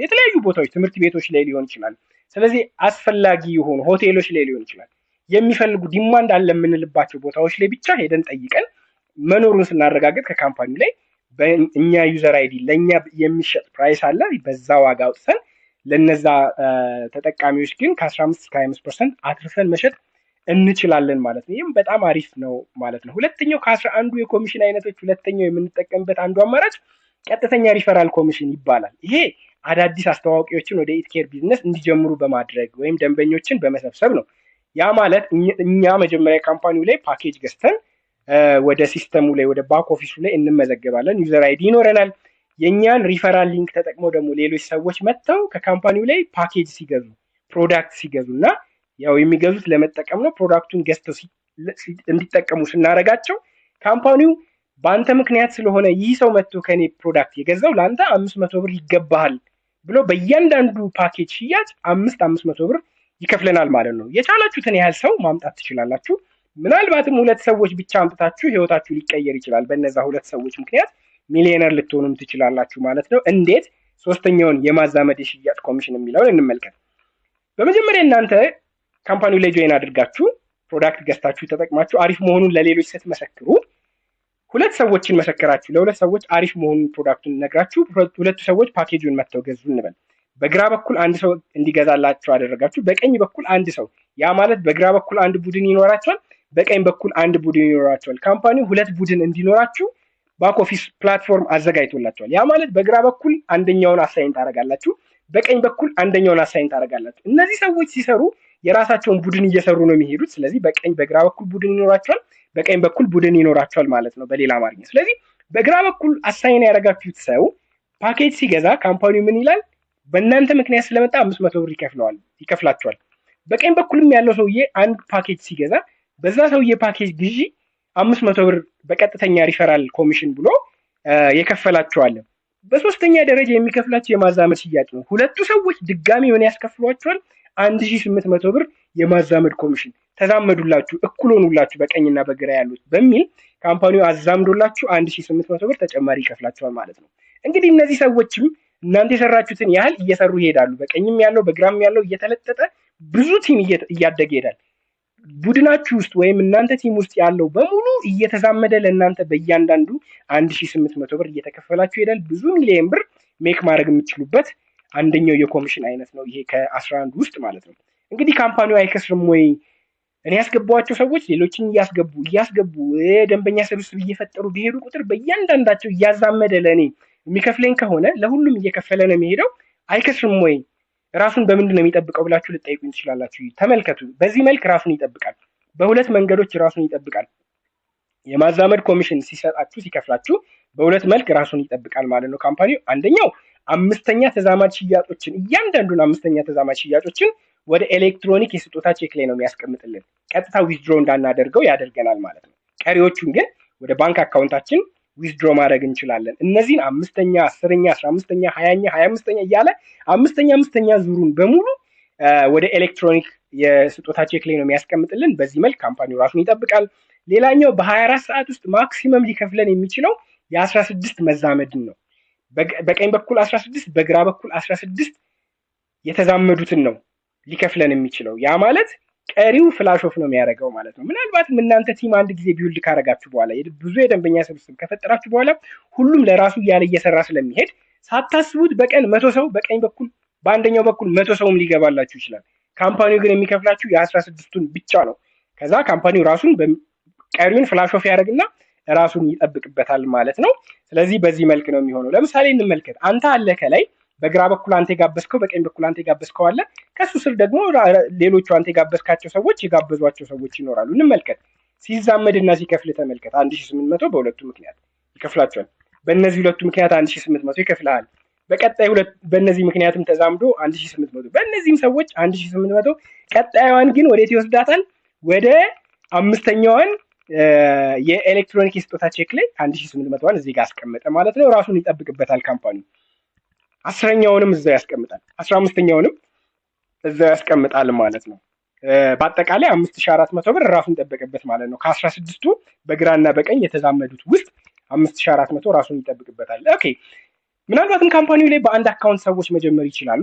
የተለያዩ ቦታዎች፣ ትምህርት ቤቶች ላይ ሊሆን ይችላል። ስለዚህ አስፈላጊ የሆኑ ሆቴሎች ላይ ሊሆን ይችላል። የሚፈልጉ demand አለ የምንልባቸው ቦታዎች ላይ ብቻ ሄደን ጠይቀን መኖሩን ስናረጋግጥ ከ company ው ላይ በእኛ user ID ለእኛ የሚሸጥ price አለ። በዛ ዋጋ አውጥተን ለነዛ ተጠቃሚዎች ግን ከ15 እስከ 25% አትርፈን መሸጥ እንችላለን ማለት ነው። ይህም በጣም አሪፍ ነው ማለት ነው። ሁለተኛው ከ11ዱ የኮሚሽን አይነቶች ሁለተኛው የምንጠቀምበት አንዱ አማራጭ ቀጥተኛ referral commission ይባላል። ይሄ አዳዲስ አስተዋዋቂዎችን ወደ ኢትኬር ቢዝነስ እንዲጀምሩ በማድረግ ወይም ደንበኞችን በመሰብሰብ ነው። ያ ማለት እኛ መጀመሪያ company ው ላይ ፓኬጅ ገዝተን ወደ system ኡ ላይ ወደ back office ኡ ላይ እንመዘገባለን። user ID ይኖረናል። የእኛን referral link ተጠቅመው ደግሞ ሌሎች ሰዎች መጥተው ከ company ው ላይ ፓኬጅ ሲገዙ፣ product ሲገዙ እና ያው የሚገዙት ለመጠቀም ነው። product ኡን ገዝተው እንዲጠቀሙ ስናደርጋቸው company ው በአንተ ምክንያት ስለሆነ ይህ ሰው መጥቶ ከኔ product የገዛው ለአንተ 500 ብር ይገባሃል ብሎ በእያንዳንዱ ፓኬጅ ሽያጭ 500 ብር ይከፍለናል ማለት ነው። የቻላችሁትን ያህል ሰው ማምጣት ትችላላችሁ። ምናልባትም ሁለት ሰዎች ብቻ አምጥታችሁ ህይወታችሁ ሊቀየር ይችላል። በእነዛ ሁለት ሰዎች ምክንያት ሚሊዮነር ልትሆኑም ትችላላችሁ ማለት ነው። እንዴት? ሶስተኛውን የማዛመድ የሽያጭ ኮሚሽን የሚለውን እንመልከት። በመጀመሪያ እናንተ company ው ላይ join አድርጋችሁ product ገዝታችሁ ተጠቅማችሁ አሪፍ መሆኑን ለሌሎች ስትመሰክሩ ሁለት ሰዎችን መሰከራችሁ። ለሁለት ሰዎች አሪፍ መሆኑን product ኡን ነግራችሁ ሁለቱ ሰዎች ፓኬጁን መጥተው ገዙ እንበል። በግራ በኩል አንድ ሰው እንዲገዛላችሁ አደረጋችሁ፣ በቀኝ በኩል አንድ ሰው። ያ ማለት በግራ በኩል አንድ ቡድን ይኖራቸዋል፣ በቀኝ በኩል አንድ ቡድን ይኖራቸዋል። company ው ሁለት ቡድን እንዲኖራችሁ back office platform አዘጋጅቶላችኋል። ያ ማለት በግራ በኩል አንደኛውን assign ታደርጋላችሁ፣ በቀኝ በኩል አንደኛውን assign ታደርጋላችሁ። እነዚህ ሰዎች ሲሰሩ የራሳቸውን ቡድን እየሰሩ ነው የሚሄዱት። ስለዚህ በግራ በኩል ቡድን ይኖራቸዋል፣ በቀኝ በኩል ቡድን ይኖራቸዋል ማለት ነው በሌላ አማርኛ። ስለዚህ በግራ በኩል assign ያደረጋችሁት ሰው ፓኬጅ ሲገዛ company ው ምን ይላል? በእናንተ ምክንያት ስለመጣ 500 ብር ይከፍላቸዋል። በቀኝ በኩልም ያለው ሰውዬ አንድ ፓኬጅ ሲገዛ በዛ ሰውዬ ፓኬጅ ግዢ 500 ብር በቀጥተኛ referral commission ብሎ የከፈላቸዋል። በሶስተኛ ደረጃ የሚከፍላቸው የማዛመድ ሽያጭ ነው። ሁለቱ ሰዎች ድጋሚ ምን ያስከፍሏቸዋል? 1800 ብር የማዛመድ ኮሚሽን። ተዛመዱላችሁ፣ እኩል ሆኑላችሁ በቀኝና በግራ ያሉት በሚል company ው አዛምዶላችሁ 1800 ብር ተጨማሪ ይከፍላቸዋል ማለት ነው። እንግዲህ እነዚህ ሰዎችም እናንተ የሰራችሁትን ያህል እየሰሩ ይሄዳሉ። በቀኝም ያለው በግራም ያለው እየተለጠጠ ብዙ team እያደገ ይሄዳል። ቡድናችሁ ውስጥ ወይም እናንተ team ውስጥ ያለው በሙሉ እየተዛመደ ለእናንተ በእያንዳንዱ 1800 ብር እየተከፈላችሁ ይሄዳል። ብዙ ሚሊየን ብር make ማድረግ የምትችሉበት አንደኛው የኮሚሽን አይነት ነው ይሄ ከ11 ውስጥ ማለት ነው። እንግዲህ company ው አይከስርም ወይ? እኔ ያስገባኋቸው ሰዎች ሌሎችን እያስገቡ እያስገቡ ደንበኛ ስብስብ እየፈጠሩ ቢሄዱ ቁጥር በእያንዳንዳቸው እያዛመደ ለእኔ የሚከፍለኝ ከሆነ ለሁሉም እየከፈለ ነው የሚሄደው፣ አይከስርም ወይ? ራሱን በምንድን ነው የሚጠብቀው ብላችሁ ልትጠይቁኝ ትችላላችሁ። ተመልከቱ፣ በዚህ መልክ ራሱን ይጠብቃል። በሁለት መንገዶች ራሱን ይጠብቃል። የማዛመድ ኮሚሽን ሲሰጣችሁ ሲከፍላችሁ በሁለት መልክ ራሱን ይጠብቃል ማለት ነው company ው። አንደኛው አምስተኛ ተዛማጅ ሽያጮችን እያንዳንዱን አምስተኛ ተዛማጅ ሽያጮችን ወደ ኤሌክትሮኒክ የስጦታ ቼክ ላይ ነው የሚያስቀምጥልን። ቀጥታ withdraw እንዳናደርገው ያደርገናል ማለት ነው። ቀሪዎቹን ግን ወደ ባንክ account ኣችን withdraw ማድረግ እንችላለን። እነዚህን 5ኛ፣ 10ኛ፣ 15ኛ፣ 20ኛ፣ 25ኛ እያለ አምስተኛ አምስተኛ ዙሩን በሙሉ ወደ ኤሌክትሮኒክ የስጦታ ቼክ ላይ ነው የሚያስቀምጥልን። በዚህ መልክ company ው ራሱን ይጠብቃል። ሌላኛው በ24 ሰዓት ውስጥ maximum ሊከፍለን የሚችለው የ16 መዛመድን ነው። በቀኝ በኩል 16 በግራ በኩል 16 የተዛመዱትን ነው ሊከፍለን የሚችለው። ያ ማለት ቀሪው flash off ነው የሚያደርገው ማለት ነው። ምናልባትም እናንተ team አንድ ጊዜ build ካረጋችሁ በኋላ፣ ብዙ የደንበኛ ስብስብ ከፈጠራችሁ በኋላ ሁሉም ለራሱ እያለ እየሰራ ስለሚሄድ ሳታስቡት በቀን 100 ሰው በቀኝ በኩል በአንደኛው በኩል 100 ሰውም ሊገባላችሁ ይችላል። Company ው ግን የሚከፍላችሁ የ16ቱን ብቻ ነው። ከዛ company ው ራሱን ቀሪውን flash off ያደርግና ራሱን ይጠብቅበታል ማለት ነው። ስለዚህ በዚህ መልክ ነው የሚሆነው። ለምሳሌ እንመልከት። አንተ አለ ከላይ በግራ በኩል አንተ የጋበዝከው፣ በቀኝ በኩል አንተ የጋበዝከው አለ። ከሱ ስር ደግሞ ሌሎቹ አንተ የጋበዝካቸው ሰዎች የጋበዟቸው ሰዎች ይኖራሉ። እንመልከት። ሲዛመድና ሲከፍል ተመልከት። 1800 በሁለቱ ምክንያት ይከፍላቸዋል። በእነዚህ ሁለቱ ምክንያት 1800 ይከፍልሃል። በቀጣይ ሁለት በእነዚህ ምክንያትም ተዛምዶ 1800፣ በእነዚህም ሰዎች 1800። ቀጣዩዋን ግን ወዴት ይወስዳታል? ወደ አምስተኛዋን የኤሌክትሮኒክ የስጦታ ቼክ ላይ 1800ዋን እዚህ ጋር አስቀመጠ ማለት ነው። ራሱን ይጠብቅበታል company። 10ኛውንም እዛው ያስቀምጣል፣ 15ኛውንም እዛው ያስቀምጣል ማለት ነው። በአጠቃላይ 5400 ብር ራሱን ጠበቀበት ማለት ነው። ከ16ቱ በግራና በቀኝ የተዛመዱት ውስጥ 5400 ራሱን ይጠብቅበታል። Okay፣ ምናልባትም company ው ላይ በአንድ account ሰዎች መጀመር ይችላሉ፣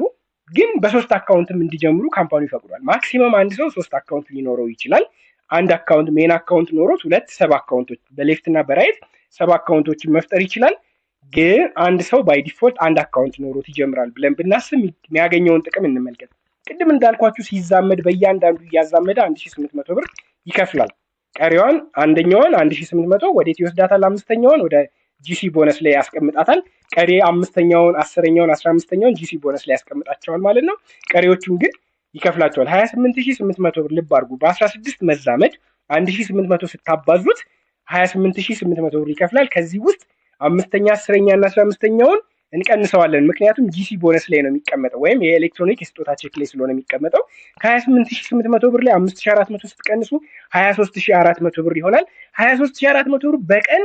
ግን በሶስት account ም እንዲጀምሩ company ው ፈቅዷል። Maximum አንድ ሰው ሶስት account ሊኖረው ይችላል። አንድ account main account ኖሮት ሁለት sub account ኦች በ left እና በ right sub account ኦችን መፍጠር ይችላል። ግን አንድ ሰው by default አንድ account ኖሮት ይጀምራል ብለን ብናስብ የሚያገኘውን ጥቅም እንመልከት። ቅድም እንዳልኳችሁ ሲዛመድ በእያንዳንዱ እያዛመደ 1800 ብር ይከፍላል። ቀሪዋን አንደኛዋን 1800 ወዴት ይወስዳታል? አምስተኛዋን ወደ GC bonus ላይ ያስቀምጣታል። ቀሪ አምስተኛውን፣ 10ኛውን፣ 15ኛውን GC bonus ላይ ያስቀምጣቸዋል ማለት ነው። ቀሪዎቹን ግን ይከፍላቸዋል። 28,800 ብር። ልብ አድርጉ። በ16 መዛመድ 1800 ስታባዙት 28,800 ብር ይከፍላል። ከዚህ ውስጥ አምስተኛ፣ 10ኛ እና 15ኛውን እንቀንሰዋለን። ምክንያቱም GC bonus ላይ ነው የሚቀመጠው ወይም የኤሌክትሮኒክ የስጦታ ቼክ ላይ ስለሆነ የሚቀመጠው። ከ28,800 ብር ላይ 5400 ስትቀንሱ 23,400 ብር ይሆናል። 23,400 ብር በቀን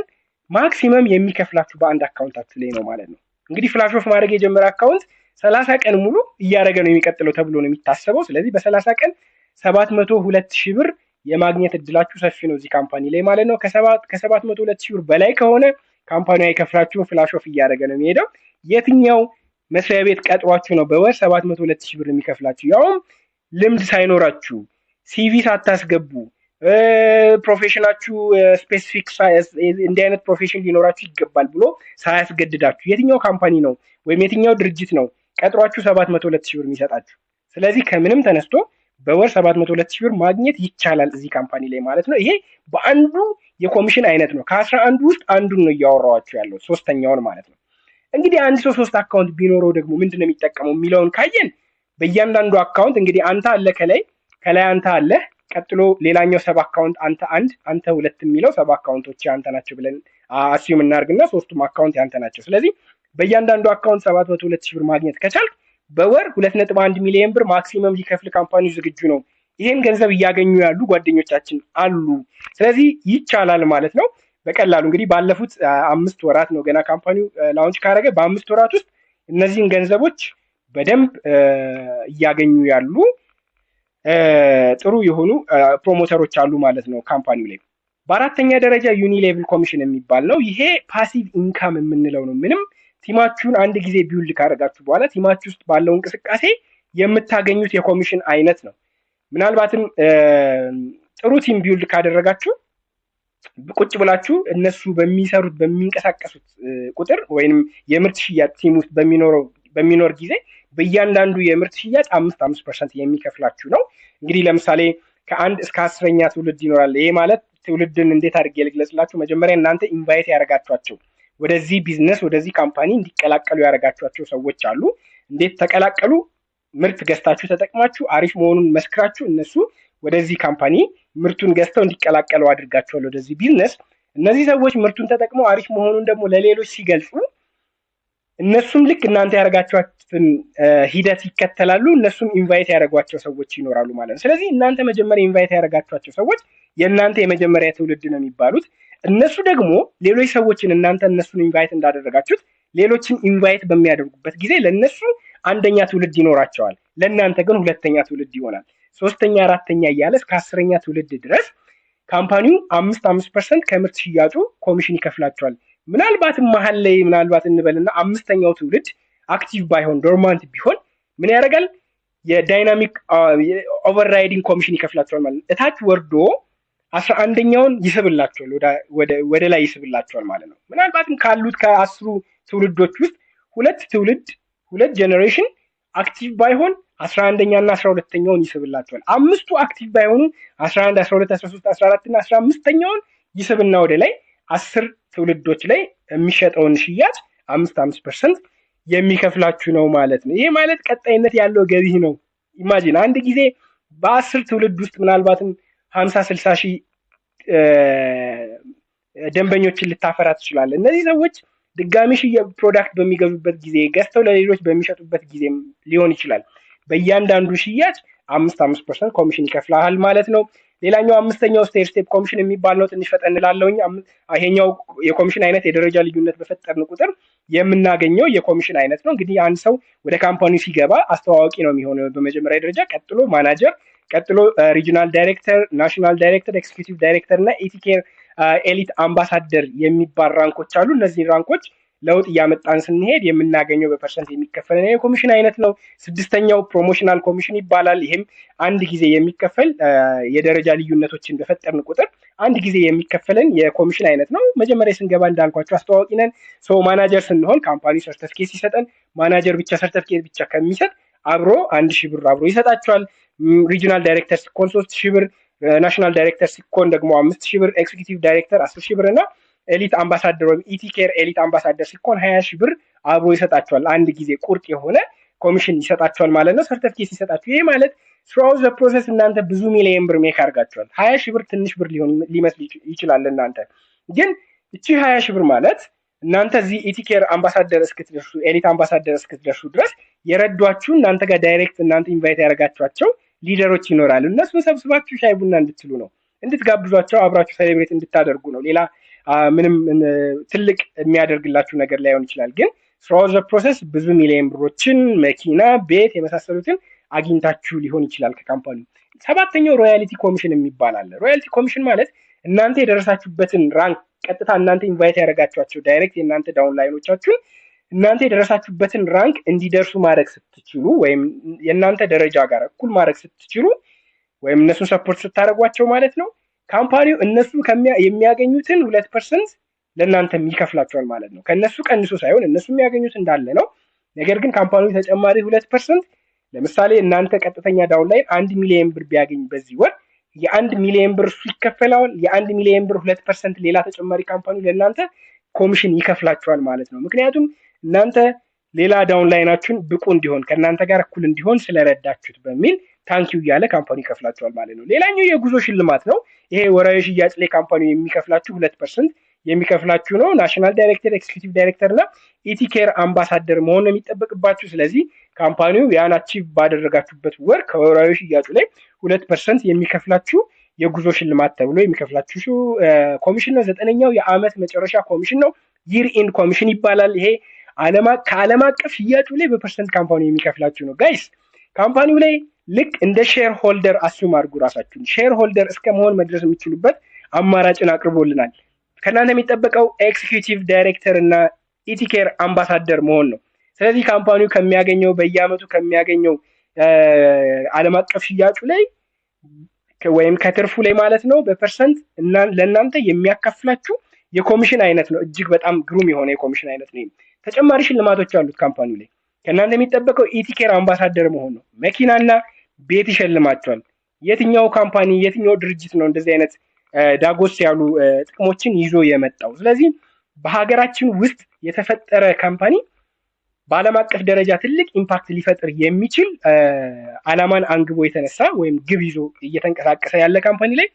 maximum የሚከፍላችሁ በአንድ account ኣችሁ ላይ ነው ማለት ነው። እንግዲህ flash off ማድረግ የጀመረ account 30 ቀን ሙሉ እያደረገ ነው የሚቀጥለው ተብሎ ነው የሚታሰበው። ስለዚህ በ30 ቀን 702,000 ብር የማግኘት እድላችሁ ሰፊ ነው እዚህ company ላይ ማለት ነው። ከ702,000 ብር በላይ ከሆነ company አይከፍላችሁም፣ flash off እያደረገ ነው የሚሄደው። የትኛው መስሪያ ቤት ቀጥሯችሁ ነው በወር 702,000 ብር የሚከፍላችሁ? ያውም ልምድ ሳይኖራችሁ፣ CV ሳታስገቡ፣ profession ኣችሁ specific እንዲህ አይነት profession ሊኖራችሁ ይገባል ብሎ ሳያስገድዳችሁ የትኛው company ነው ወይም የትኛው ድርጅት ነው ቀጥሯችሁ 702,000 ብር የሚሰጣችሁ? ስለዚህ ከምንም ተነስቶ በወር 702,000 ብር ማግኘት ይቻላል እዚህ company ላይ ማለት ነው። ይሄ በአንዱ የኮሚሽን አይነት ነው። ከ11ዱ ውስጥ አንዱን ነው እያወራኋችሁ ያለው፣ ሶስተኛውን ማለት ነው። እንግዲህ አንድ ሰው ሶስት account ቢኖረው ደግሞ ምንድን ነው የሚጠቀመው የሚለውን ካየን በእያንዳንዱ account እንግዲህ አንተ አለ ከላይ ከላይ አንተ አለ፣ ቀጥሎ ሌላኛው sub account አንተ አንድ፣ አንተ ሁለት የሚለው sub account ኦች አንተ ናቸው ብለን assume እናርግና ሶስቱም account ያንተ ናቸው። ስለዚህ በእያንዳንዱ account 702,000 ብር ማግኘት ከቻልክ በወር 2.1 ሚሊዮን ብር maximum ሊከፍል company ው ዝግጁ ነው። ይሄን ገንዘብ እያገኙ ያሉ ጓደኞቻችን አሉ። ስለዚህ ይቻላል ማለት ነው። በቀላሉ እንግዲህ ባለፉት 5 ወራት ነው ገና company ው launch ካደረገ፣ በ5 ወራት ውስጥ እነዚህን ገንዘቦች በደንብ እያገኙ ያሉ ጥሩ የሆኑ promoter ኦች አሉ ማለት ነው company ው ላይ። በአራተኛ ደረጃ unilevel commission የሚባል ነው። ይሄ passive income የምንለው ነው። ምንም team ኣችሁን አንድ ጊዜ build ካደረጋችሁ በኋላ team ኣችሁ ውስጥ ባለው እንቅስቃሴ የምታገኙት የኮሚሽን አይነት ነው። ምናልባትም ጥሩ team build ካደረጋችሁ ቁጭ ብላችሁ እነሱ በሚሰሩት በሚንቀሳቀሱት ቁጥር ወይንም የምርት ሽያጭ team ውስጥ በሚኖር ጊዜ በእያንዳንዱ የምርት ሽያጭ 5 5% የሚከፍላችሁ ነው። እንግዲህ ለምሳሌ ከአንድ እስከ 10ኛ ትውልድ ይኖራል። ይሄ ማለት ትውልድን እንዴት አድርጌ ልግለጽላችሁ? መጀመሪያ እናንተ invite ያደረጋችኋቸው፣ ወደዚህ ቢዝነስ ወደዚህ company እንዲቀላቀሉ ያደረጋችኋቸው ሰዎች አሉ። እንዴት ተቀላቀሉ? ምርት ገዝታችሁ ተጠቅማችሁ አሪፍ መሆኑን መስክራችሁ እነሱ ወደዚህ company ምርቱን ገዝተው እንዲቀላቀሉ አድርጋችኋል ወደዚህ ቢዝነስ። እነዚህ ሰዎች ምርቱን ተጠቅመው አሪፍ መሆኑን ደግሞ ለሌሎች ሲገልጹ እነሱም ልክ እናንተ ያደረጋችኋትን ሂደት ይከተላሉ። እነሱም invite ያደረጓቸው ሰዎች ይኖራሉ ማለት ነው። ስለዚህ እናንተ መጀመሪያ invite ያደረጋችኋቸው ሰዎች የእናንተ የመጀመሪያ ትውልድ ነው የሚባሉት። እነሱ ደግሞ ሌሎች ሰዎችን እናንተ እነሱን invite እንዳደረጋችሁት ሌሎችን invite በሚያደርጉበት ጊዜ ለእነሱ አንደኛ ትውልድ ይኖራቸዋል፣ ለእናንተ ግን ሁለተኛ ትውልድ ይሆናል። ሶስተኛ፣ አራተኛ እያለ እስከ 10ኛ ትውልድ ድረስ company ው 5 5% ከምርት ሽያጩ ኮሚሽን ይከፍላቸዋል። ምናልባትም መሀል ላይ ምናልባት እንበልና አምስተኛው ትውልድ active ባይሆን፣ dormant ቢሆን ምን ያደርጋል? የ dynamic overriding commission ይከፍላቸዋል ማለት ነው። እታች ወርዶ 11ኛውን ይስብላቸዋል፣ ወደ ላይ ይስብላቸዋል ማለት ነው። ምናልባትም ካሉት ከ10ሩ ትውልዶች ውስጥ ሁለት ትውልድ፣ ሁለት generation active ባይሆን 11ኛ እና 12ኛውን ይስብላቸዋል። አምስቱ active ባይሆኑ 11፣ 12፣ 13፣ 14 እና 15ኛውን ይስብና ወደ ላይ 10 ትውልዶች ላይ የሚሸጠውን ሽያጭ 5 5% የሚከፍላችሁ ነው ማለት ነው። ይሄ ማለት ቀጣይነት ያለው ገቢ ነው። Imagine አንድ ጊዜ በ10 ትውልድ ውስጥ ምናልባትም 50 60 ሺህ ደንበኞችን ልታፈራ ትችላለህ። እነዚህ ሰዎች ድጋሚ product በሚገዙበት ጊዜ፣ ገዝተው ለሌሎች በሚሸጡበት ጊዜም ሊሆን ይችላል። በእያንዳንዱ ሽያጭ 5 5% ኮሚሽን ይከፍልሃል ማለት ነው። ሌላኛው አምስተኛው stair step commission የሚባል ነው። ትንሽ ፈጠን ላለውኝ ይሄኛው የኮሚሽን አይነት የደረጃ ልዩነት በፈጠርን ቁጥር የምናገኘው የኮሚሽን አይነት ነው። እንግዲህ አንድ ሰው ወደ company ሲገባ አስተዋዋቂ ነው የሚሆነው በመጀመሪያ ደረጃ፣ ቀጥሎ ማናጀር፣ ቀጥሎ regional director፣ national director፣ executive director እና ETCare elite ambassador የሚባል rank ኦች አሉ። እነዚህ rank ኦች ለውጥ እያመጣን ስንሄድ የምናገኘው በ percent የሚከፈለን የኮሚሽን አይነት ነው። ስድስተኛው promotional commission ይባላል። ይህም አንድ ጊዜ የሚከፈል፣ የደረጃ ልዩነቶችን በፈጠርን ቁጥር አንድ ጊዜ የሚከፈለን የኮሚሽን አይነት ነው። መጀመሪያ ስንገባ እንዳልኳቸው አስተዋዋቂ ነን። So manager ስንሆን company ሰርተፍኬት ሲሰጠን ማናጀር ብቻ ሰርተፍኬት ብቻ ከሚሰጥ አብሮ 1,000 ብር አብሮ ይሰጣቸዋል። Regional director ሲኮን 3,000 ብር፣ national director ሲኮን ደግሞ 5,000 ብር፣ executive director 10,000 ብር እና elite ambassador ወይም ETCare elite ambassador ሲኮን 20,000 ብር አብሮ ይሰጣቸዋል። አንድ ጊዜ ቁርጥ የሆነ ኮሚሽን ይሰጣቸዋል ማለት ነው። ሰርተፍኬት ሲሰጣቸው ይሄ ማለት throughout the process እናንተ ብዙ ሚሊየን ብር make አድርጋችኋል። 20,000 ብር ትንሽ ብር ሊሆን ሊመስል ይችላል። እናንተ ግን እቺ 20,000 ብር ማለት እናንተ እዚህ ETCare ambassador እስክትደርሱ፣ elite ambassador እስክትደርሱ ድረስ የረዷችሁ፣ እናንተ ጋር direct እናንተ invite ያደረጋችኋቸው leader ኦች ይኖራሉ። እነሱን ሰብስባችሁ ሻይ ቡና እንድትሉ ነው፣ እንድትጋብዟቸው፣ አብራችሁ celebrate እንድታደርጉ ነው። ሌላ ምንም ትልቅ የሚያደርግላችሁ ነገር ላይሆን ይችላል። ግን throughout the process ብዙ ሚሊዮን ብሮችን፣ መኪና፣ ቤት የመሳሰሉትን አግኝታችሁ ሊሆን ይችላል ከ company። ሰባተኛው royalty commission የሚባል አለ። Royalty commission ማለት እናንተ የደረሳችሁበትን rank ቀጥታ እናንተ invite ያደረጋችኋቸው direct የእናንተ downline ኦቻችሁን እናንተ የደረሳችሁበትን rank እንዲደርሱ ማድረግ ስትችሉ ወይም የእናንተ ደረጃ ጋር እኩል ማድረግ ስትችሉ ወይም እነሱን support ስታደርጓቸው ማለት ነው፣ company ው እነሱ የሚያገኙትን 2% ለእናንተም ይከፍላቸዋል ማለት ነው። ከእነሱ ቀንሶ ሳይሆን እነሱ የሚያገኙት እንዳለ ነው። ነገር ግን company ው ተጨማሪ 2%፣ ለምሳሌ እናንተ ቀጥተኛ downline 1 ሚሊዮን ብር ቢያገኝ በዚህ ወር የ1 ሚሊዮን ብር እሱ ይከፈለዋል። የ1 ሚሊዮን ብር 2% ሌላ ተጨማሪ company ለእናንተ ኮሚሽን ይከፍላችኋል ማለት ነው። ምክንያቱም እናንተ ሌላ downline ኣችሁን ብቁ እንዲሆን፣ ከእናንተ ጋር እኩል እንዲሆን ስለረዳችሁት በሚል thank you እያለ company ይከፍላችኋል ማለት ነው። ሌላኛው የጉዞ ሽልማት ነው። ይሄ ወራዊ ሽያጭ ላይ company የሚከፍላችሁ 2% የሚከፍላችሁ ነው። National director፣ executive director እና ETCare ambassador መሆን ነው የሚጠበቅባችሁ። ስለዚህ company ው ያን achieve ባደረጋችሁበት ወር ከወራዊ ሽያጩ ላይ 2% የሚከፍላችሁ የጉዞ ሽልማት ተብሎ የሚከፍላችሁ ኮሚሽን ነው። ዘጠነኛው የዓመት መጨረሻ ኮሚሽን ነው። Year end commission ይባላል። ይሄ ከዓለም አቀፍ ሽያጩ ላይ በ percent company የሚከፍላችሁ ነው። Guys፣ company ው ላይ ልክ እንደ shareholder assume አድርጉ ራሳችሁን። Shareholder እስከ መሆን መድረስ የሚችሉበት አማራጭን አቅርቦልናል። ከእናንተ የሚጠበቀው executive director እና ETCare ambassador መሆን ነው። ስለዚህ company ው ከሚያገኘው፣ በየዓመቱ ከሚያገኘው ዓለም አቀፍ ሽያጩ ላይ ወይም ከትርፉ ላይ ማለት ነው በ percent ለእናንተ የሚያካፍላችሁ የኮሚሽን አይነት ነው። እጅግ በጣም ግሩም የሆነ የኮሚሽን አይነት ነው። ተጨማሪ ሽልማቶች አሉት company ው ላይ። ከእናንተ የሚጠበቀው ETCare ambassador መሆን ነው። መኪናና ቤት ይሸልማቸዋል። የትኛው company፣ የትኛው ድርጅት ነው እንደዚህ አይነት ዳጎስ ያሉ ጥቅሞችን ይዞ የመጣው? ስለዚህ በሀገራችን ውስጥ የተፈጠረ company በዓለም አቀፍ ደረጃ ትልቅ impact ሊፈጥር የሚችል ዓላማን አንግቦ የተነሳ ወይም ግብ ይዞ እየተንቀሳቀሰ ያለ company ላይ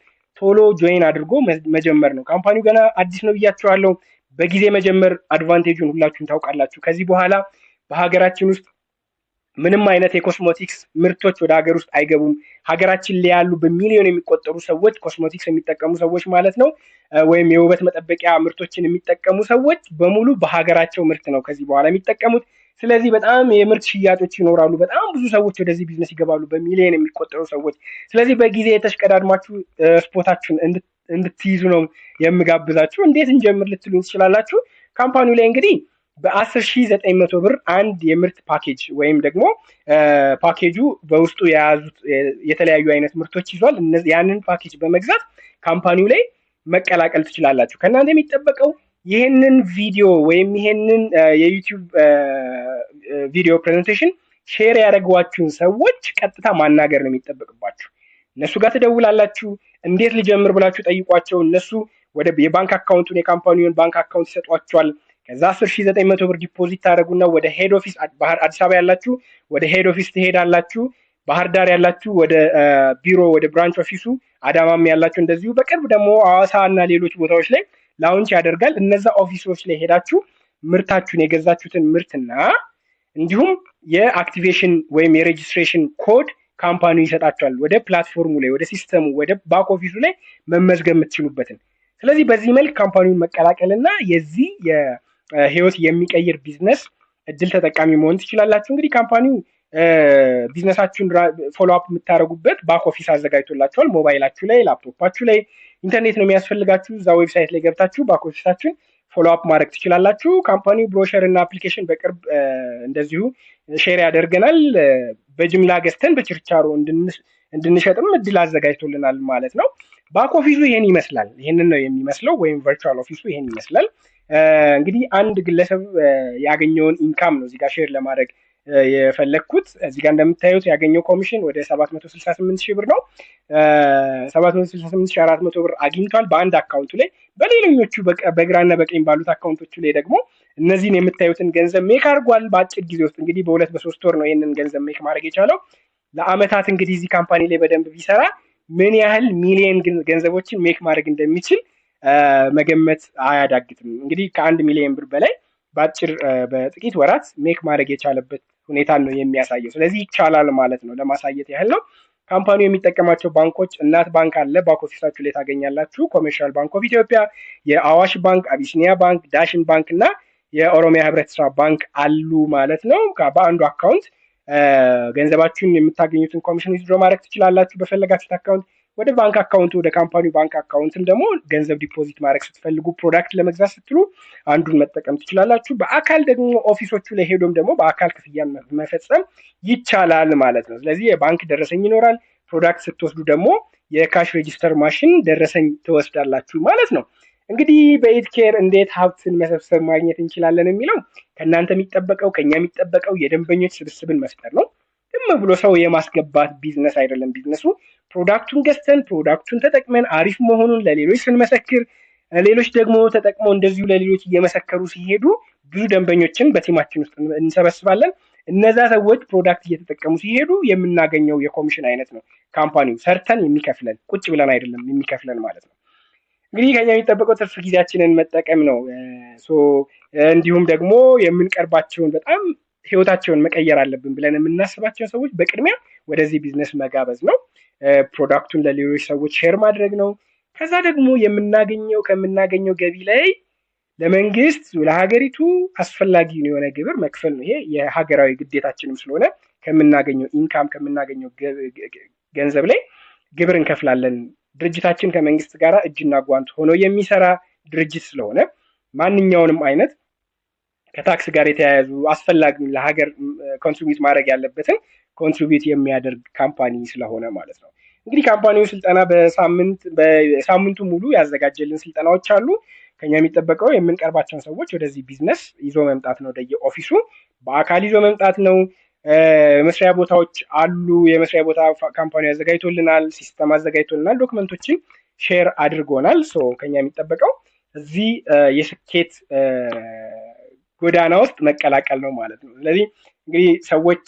ቶሎ join አድርጎ መጀመር ነው። Company ው ገና አዲስ ነው ብያቸዋለሁ። በጊዜ መጀመር advantage ኡን ሁላችሁም ታውቃላችሁ። ከዚህ በኋላ በሀገራችን ውስጥ ምንም አይነት የኮስሞቲክስ ምርቶች ወደ ሀገር ውስጥ አይገቡም። ሀገራችን ላይ ያሉ በሚሊዮን የሚቆጠሩ ሰዎች፣ ኮስሞቲክስ የሚጠቀሙ ሰዎች ማለት ነው፣ ወይም የውበት መጠበቂያ ምርቶችን የሚጠቀሙ ሰዎች በሙሉ በሀገራቸው ምርት ነው ከዚህ በኋላ የሚጠቀሙት። ስለዚህ በጣም የምርት ሽያጮች ይኖራሉ። በጣም ብዙ ሰዎች ወደዚህ ቢዝነስ ይገባሉ፣ በሚሊዮን የሚቆጠሩ ሰዎች። ስለዚህ በጊዜ የተሽቀዳድማችሁ spot ኣችሁን እንድትይዙ ነው የምጋብዛችሁ። እንዴት እንጀምር ልትሉ ትችላላችሁ። Company ው ላይ እንግዲህ በ10,900 ብር አንድ የምርት ፓኬጅ ወይም ደግሞ ፓኬጁ በውስጡ የያዙት የተለያዩ አይነት ምርቶች ይዟል። ያንን ፓኬጅ በመግዛት company ው ላይ መቀላቀል ትችላላችሁ። ከእናንተ የሚጠበቀው ይህንን ቪዲዮ ወይም ይህንን የ YouTube ቪዲዮ presentation share ያደረጓችሁን ሰዎች ቀጥታ ማናገር ነው የሚጠበቅባችሁ። እነሱ ጋር ትደውላላችሁ። እንዴት ልጀምር ብላችሁ ጠይቋቸው። እነሱ ወደ የባንክ account ኡን የ company ውን ባንክ account ይሰጧቸዋል። ከዛ 10,900 ብር deposit ታደርጉና ወደ head office፣ አዲስ አበባ ያላችሁ ወደ head office ትሄዳላችሁ። ባህር ዳር ያላችሁ ወደ ቢሮ፣ ወደ branch office ኡ፣ አዳማም ያላችሁ እንደዚሁ። በቅርብ ደግሞ ሐዋሳ እና ሌሎች ቦታዎች ላይ launch ያደርጋል። እነዛ office ኦች ላይ ሄዳችሁ ምርታችሁን፣ የገዛችሁትን ምርትና እንዲሁም የ activation ወይም የ registration code company ው ይሰጣችኋል። ወደ platform ኡ ላይ፣ ወደ system ኡ፣ ወደ back office ኡ ላይ መመዝገብ የምትችሉበትን። ስለዚህ በዚህ መልክ company ውን መቀላቀልና የዚህ የህይወት የሚቀይር ቢዝነስ እድል ተጠቃሚ መሆን ትችላላችሁ። እንግዲህ company ው business ኣችሁን follow up የምታደርጉበት back office አዘጋጅቶላችኋል። ሞባይላችሁ ላይ፣ ላፕቶፓችሁ ላይ ኢንተርኔት ነው የሚያስፈልጋችሁ። እዛ website ላይ ገብታችሁ back office ኣችሁን follow up ማድረግ ትችላላችሁ። Company ው brochure እና application በቅርብ እንደዚሁ share ያደርገናል። በጅምላ ገዝተን በችርቻሮ እንድንሸጥም እድል አዘጋጅቶልናል ማለት ነው። Back office ኡ ይሄን ይመስላል። ይሄንን ነው የሚመስለው፣ ወይም virtual office ኡ ይሄን ይመስላል። እንግዲህ አንድ ግለሰብ ያገኘውን income ነው እዚህ ጋር share ለማድረግ የፈለግኩት። እዚህ ጋር እንደምታዩት ያገኘው ኮሚሽን ወደ 768 ሺህ ብር ነው። 768,400 ብር አግኝቷል በአንድ account ኡ ላይ። በሌሎኞቹ በግራና በቀኝ ባሉት account ኦቹ ላይ ደግሞ እነዚህን የምታዩትን ገንዘብ make አድርጓል። በአጭር ጊዜ ውስጥ፣ እንግዲህ በ2 በ3 ወር ነው ይህንን ገንዘብ make ማድረግ የቻለው። ለአመታት እንግዲህ እዚህ company ላይ በደንብ ቢሰራ ምን ያህል ሚሊየን ገንዘቦችን make ማድረግ እንደሚችል መገመት አያዳግትም። እንግዲህ ከ1 ሚሊዮን ብር በላይ በአጭር በጥቂት ወራት make ማድረግ የቻለበት ሁኔታን ነው የሚያሳየው። ስለዚህ ይቻላል ማለት ነው፣ ለማሳየት ያህል ነው። Company ው የሚጠቀማቸው ባንኮች እናት ባንክ አለ፣ back office ኣችሁ ላይ ታገኛላችሁ። Commercial Bank of Ethiopia፣ የአዋሽ ባንክ፣ አቢሲኒያ ባንክ፣ ዳሽን ባንክ እና የኦሮሚያ ህብረት ስራ ባንክ አሉ ማለት ነው። በአንዱ account ገንዘባችሁን የምታገኙትን ኮሚሽን withdraw ማድረግ ትችላላችሁ በፈለጋችሁት account። ወደ ባንክ account ኡ፣ ወደ company ው ባንክ account ም ደግሞ ገንዘብ deposit ማድረግ ስትፈልጉ፣ product ለመግዛት ስትሉ አንዱን መጠቀም ትችላላችሁ። በአካል ደግሞ office ኦቹ ላይ ሄዶም ደግሞ በአካል ክፍያ መፈጸም ይቻላል ማለት ነው። ስለዚህ የባንክ ደረሰኝ ይኖራል። Product ስትወስዱ ደግሞ የ cash register machine ደረሰኝ ትወስዳላችሁ ማለት ነው። እንግዲህ በኢትኬር እንዴት ሀብትን መሰብሰብ ማግኘት እንችላለን የሚለው ከእናንተ የሚጠበቀው፣ ከኛ የሚጠበቀው የደንበኞች ስብስብን መፍጠር ነው። ዝም ብሎ ሰው የማስገባት ቢዝነስ አይደለም። Business ኡ product ኡን ገዝተን፣ product ኡን ተጠቅመን አሪፍ መሆኑን ለሌሎች ስንመሰክር፣ ሌሎች ደግሞ ተጠቅመው እንደዚሁ ለሌሎች እየመሰከሩ ሲሄዱ ብዙ ደንበኞችን በ team ኣችን ውስጥ እንሰበስባለን። እነዛ ሰዎች product እየተጠቀሙ ሲሄዱ የምናገኘው የኮሚሽን አይነት ነው። Company ው ሰርተን የሚከፍለን፣ ቁጭ ብለን አይደለም የሚከፍለን ማለት ነው። እንግዲህ ከኛ የሚጠበቀው ትርፍ ጊዜያችንን መጠቀም ነው። እንዲሁም ደግሞ የምንቀርባቸውን፣ በጣም ህይወታቸውን መቀየር አለብን ብለን የምናስባቸውን ሰዎች በቅድሚያ ወደዚህ ቢዝነስ መጋበዝ ነው። Product ኡን ለሌሎች ሰዎች share ማድረግ ነው። ከዛ ደግሞ ከምናገኘው ገቢ ላይ ለመንግስት፣ ለሀገሪቱ አስፈላጊውን የሆነ ግብር መክፈል ነው። ይሄ የሀገራዊ ግዴታችንም ስለሆነ ከምናገኘው income፣ ከምናገኘው ገንዘብ ላይ ግብር እንከፍላለን። ድርጅታችን ከመንግስት ጋር እጅና ጓንት ሆኖ የሚሰራ ድርጅት ስለሆነ ማንኛውንም አይነት ከ tax ጋር የተያያዙ አስፈላጊ ለሀገር contribute ማድረግ ያለበትን contribute የሚያደርግ company ስለሆነ ማለት ነው። እንግዲህ company ው ስልጠና በሳምንት በሳምንቱ ሙሉ ያዘጋጀልን ስልጠናዎች አሉ። ከኛ የሚጠበቀው የምንቀርባቸውን ሰዎች ወደዚህ ቢዝነስ ይዞ መምጣት ነው። ወደየ office ኡ በአካል ይዞ መምጣት ነው። መስሪያ ቦታዎች አሉ። የመስሪያ ቦታ company አዘጋጅቶልናል፣ system አዘጋጅቶልናል፣ document ኦችን share አድርጎናል። So ከኛ የሚጠበቀው እዚህ የስኬት ጎዳና ውስጥ መቀላቀል ነው ማለት ነው። ስለዚህ እንግዲህ ሰዎች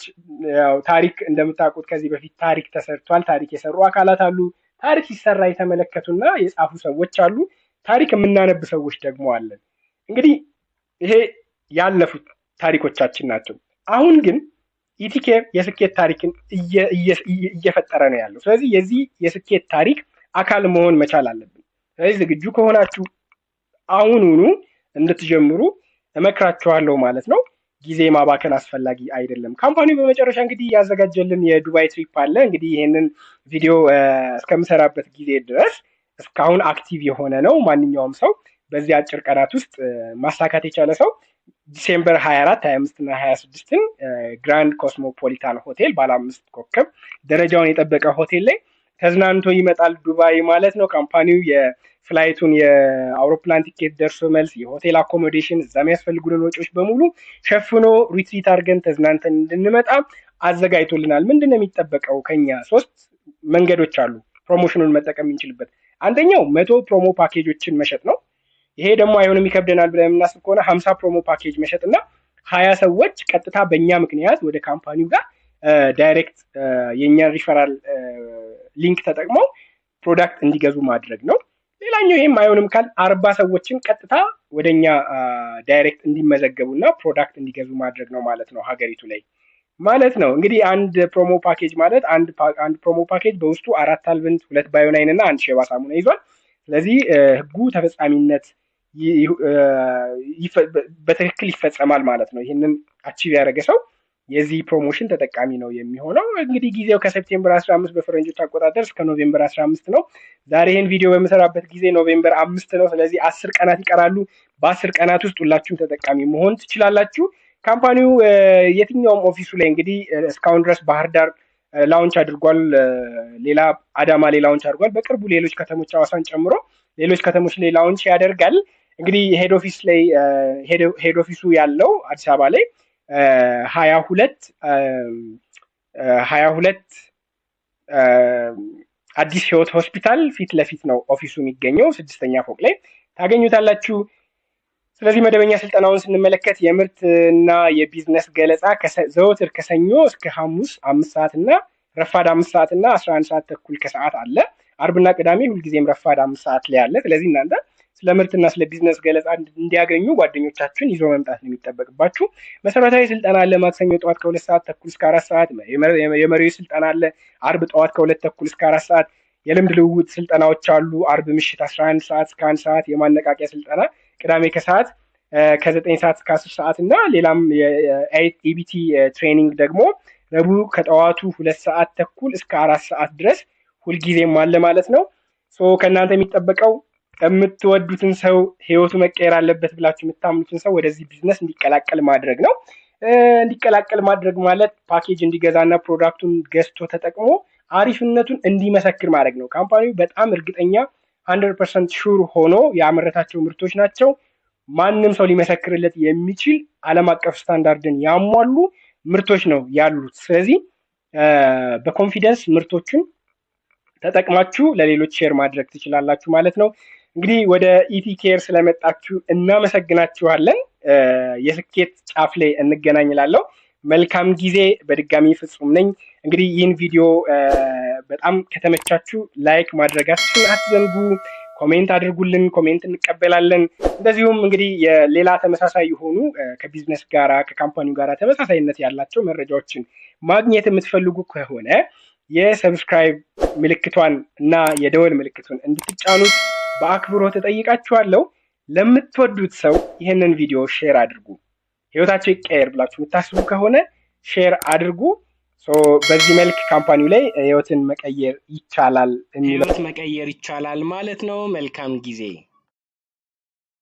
ያው ታሪክ እንደምታውቁት ከዚህ በፊት ታሪክ ተሰርቷል። ታሪክ የሰሩ አካላት አሉ። ታሪክ ሲሰራ የተመለከቱና የጻፉ ሰዎች አሉ። ታሪክ የምናነብ ሰዎች ደግሞ አለን። እንግዲህ ይሄ ያለፉት ታሪኮቻችን ናቸው። አሁን ግን ኢቲኬር የስኬት ታሪክን እየፈጠረ ነው ያለው። ስለዚህ የዚህ የስኬት ታሪክ አካል መሆን መቻል አለብን። ስለዚህ ዝግጁ ከሆናችሁ አሁኑኑ እንድትጀምሩ እመክራችኋለሁ ማለት ነው። ጊዜ ማባከን አስፈላጊ አይደለም። Company ው በመጨረሻ እንግዲህ ያዘጋጀልን የዱባይ trip አለ። እንግዲህ ይሄንን ቪዲዮ እስከምሰራበት ጊዜ ድረስ እስካሁን active የሆነ ነው። ማንኛውም ሰው በዚህ አጭር ቀናት ውስጥ ማሳካት የቻለ ሰው December 24፣ 25 እና 26ን ግራንድ ኮስሞፖሊታን ሆቴል ባለ 5 ኮከብ ደረጃውን የጠበቀ ሆቴል ላይ ተዝናንቶ ይመጣል ዱባይ ማለት ነው። Company ው የ flight ኡን የአውሮፕላን ቲኬት ደርሶ መልስ፣ የሆቴል accommodation፣ እዛ የሚያስፈልጉንን ወጪዎች በሙሉ ሸፍኖ retreat አድርገን ተዝናንተን እንድንመጣ አዘጋጅቶልናል። ምንድን ነው የሚጠበቀው ከኛ? 3 መንገዶች አሉ promotion ኑን መጠቀም የምንችልበት። አንደኛው 100 promo package ኦችን መሸጥ ነው። ይሄ ደግሞ አይሆንም ይከብደናል ብለን የምናስብ ከሆነ 50 promo package መሸጥና 20 ሰዎች ቀጥታ በእኛ ምክንያት ወደ company ው ጋር direct የእኛን referral link ተጠቅመው product እንዲገዙ ማድረግ ነው። ሌላኛው ይሄም አይሆንም ካል 40 ሰዎችን ቀጥታ ወደኛ direct እንዲመዘገቡና product እንዲገዙ ማድረግ ነው ማለት ነው ሀገሪቱ ላይ ማለት ነው። እንግዲህ አንድ promo package ማለት አንድ promo package በውስጡ 4 አልብንት፣ 2 ባዮናይን እና 1 ሼባ ሳሙና ይዟል። ስለዚህ ህጉ ተፈጻሚነት በትክክል ይፈጸማል ማለት ነው። ይህንን achieve ያደረገ ሰው የዚህ promotion ተጠቃሚ ነው የሚሆነው። እንግዲህ ጊዜው ከ September 15 በፈረንጆች አቆጣጠር እስከ November 15 ነው። ዛሬ ይህን ቪዲዮ በምሰራበት ጊዜ November 5 ነው። ስለዚህ 10 ቀናት ይቀራሉ። በ10 ቀናት ውስጥ ሁላችሁም ተጠቃሚ መሆን ትችላላችሁ። Company ው የትኛውም office ኡ ላይ እንግዲህ እስካሁን ድረስ ባህር ዳር launch አድርጓል። ሌላ አዳማ ላይ launch አድርጓል። በቅርቡ ሌሎች ከተሞች ሐዋሳን ጨምሮ ሌሎች ከተሞች ላይ launch ያደርጋል። እንግዲህ head office ላይ head office ኡ ያለው አዲስ አበባ ላይ 22 አዲስ ህይወት ሆስፒታል ፊት ለፊት ነው office ኡ የሚገኘው፣ 6ኛ ፎቅ ላይ ታገኙታላችሁ። ስለዚህ መደበኛ ስልጠናውን ስንመለከት የምርትና የቢዝነስ ገለጻ ዘወትር ከሰኞ እስከ ሐሙስ 5 ሰዓት እና ረፋድ 5 ሰዓት እና 11 ሰዓት ተኩል ከሰዓት አለ። አርብና ቅዳሜ ሁልጊዜም ረፋድ 5 ሰዓት ላይ አለ። ስለዚህ እናንተ ስለ ምርትና ስለ ቢዝነስ ገለጻ እንዲያገኙ ጓደኞቻችሁን ይዞ መምጣት ነው የሚጠበቅባችሁ። መሰረታዊ ስልጠና አለ። ማክሰኞ ጠዋት ከ2 ሰዓት ተኩል እስከ 4 ሰዓት የመሪዎች ስልጠና አለ። አርብ ጠዋት ከ2 ተኩል እስከ 4 ሰዓት የልምድ ልውውጥ ስልጠናዎች አሉ። አርብ ምሽት 11 ሰዓት እስከ 1 ሰዓት የማነቃቂያ ስልጠና፣ ቅዳሜ ከሰዓት ከ9 ሰዓት እስከ 10 ሰዓት እና ሌላም የ EBT training ደግሞ ረቡዕ ከጠዋቱ 2 ሰዓት ተኩል እስከ 4 ሰዓት ድረስ ሁልጊዜም አለ ማለት ነው። So ከእናንተ የሚጠበቀው የምትወዱትን ሰው ህይወቱ መቀየር አለበት ብላችሁ የምታምኑትን ሰው ወደዚህ ቢዝነስ እንዲቀላቀል ማድረግ ነው። እንዲቀላቀል ማድረግ ማለት ፓኬጅ እንዲገዛና product ኡን ገዝቶ ተጠቅሞ አሪፍነቱን እንዲመሰክር ማድረግ ነው። Company ው በጣም እርግጠኛ 100% sure ሆኖ ያመረታቸው ምርቶች ናቸው። ማንም ሰው ሊመሰክርለት የሚችል ዓለም አቀፍ ስታንዳርድን ያሟሉ ምርቶች ነው ያሉት። ስለዚህ በ confidence ምርቶችን ተጠቅማችሁ ለሌሎች share ማድረግ ትችላላችሁ ማለት ነው። እንግዲህ ወደ ኢቲኬር ስለመጣችሁ እናመሰግናችኋለን። የስኬት ጫፍ ላይ እንገናኝ እላለሁ። መልካም ጊዜ። በድጋሚ ፍጹም ነኝ። እንግዲህ ይህን ቪዲዮ በጣም ከተመቻችሁ like ማድረጋችሁን አትዘንጉ። Comment አድርጉልን፣ comment እንቀበላለን። እንደዚሁም እንግዲህ የሌላ ተመሳሳይ የሆኑ ከቢዝነስ ጋራ ከ company ው ጋራ ተመሳሳይነት ያላቸው መረጃዎችን ማግኘት የምትፈልጉ ከሆነ የ subscribe ምልክቷን እና የደወል ምልክቱን እንድትጫኑት በአክብሮት እጠይቃችኋለሁ። ለምትወዱት ሰው ይህንን ቪዲዮ share አድርጉ። ህይወታቸው ይቀየር ብላችሁ የምታስቡ ከሆነ share አድርጉ። በዚህ መልክ company ው ላይ ህይወትን መቀየር ይቻላል የሚለው ህይወት መቀየር ይቻላል ማለት ነው። መልካም ጊዜ።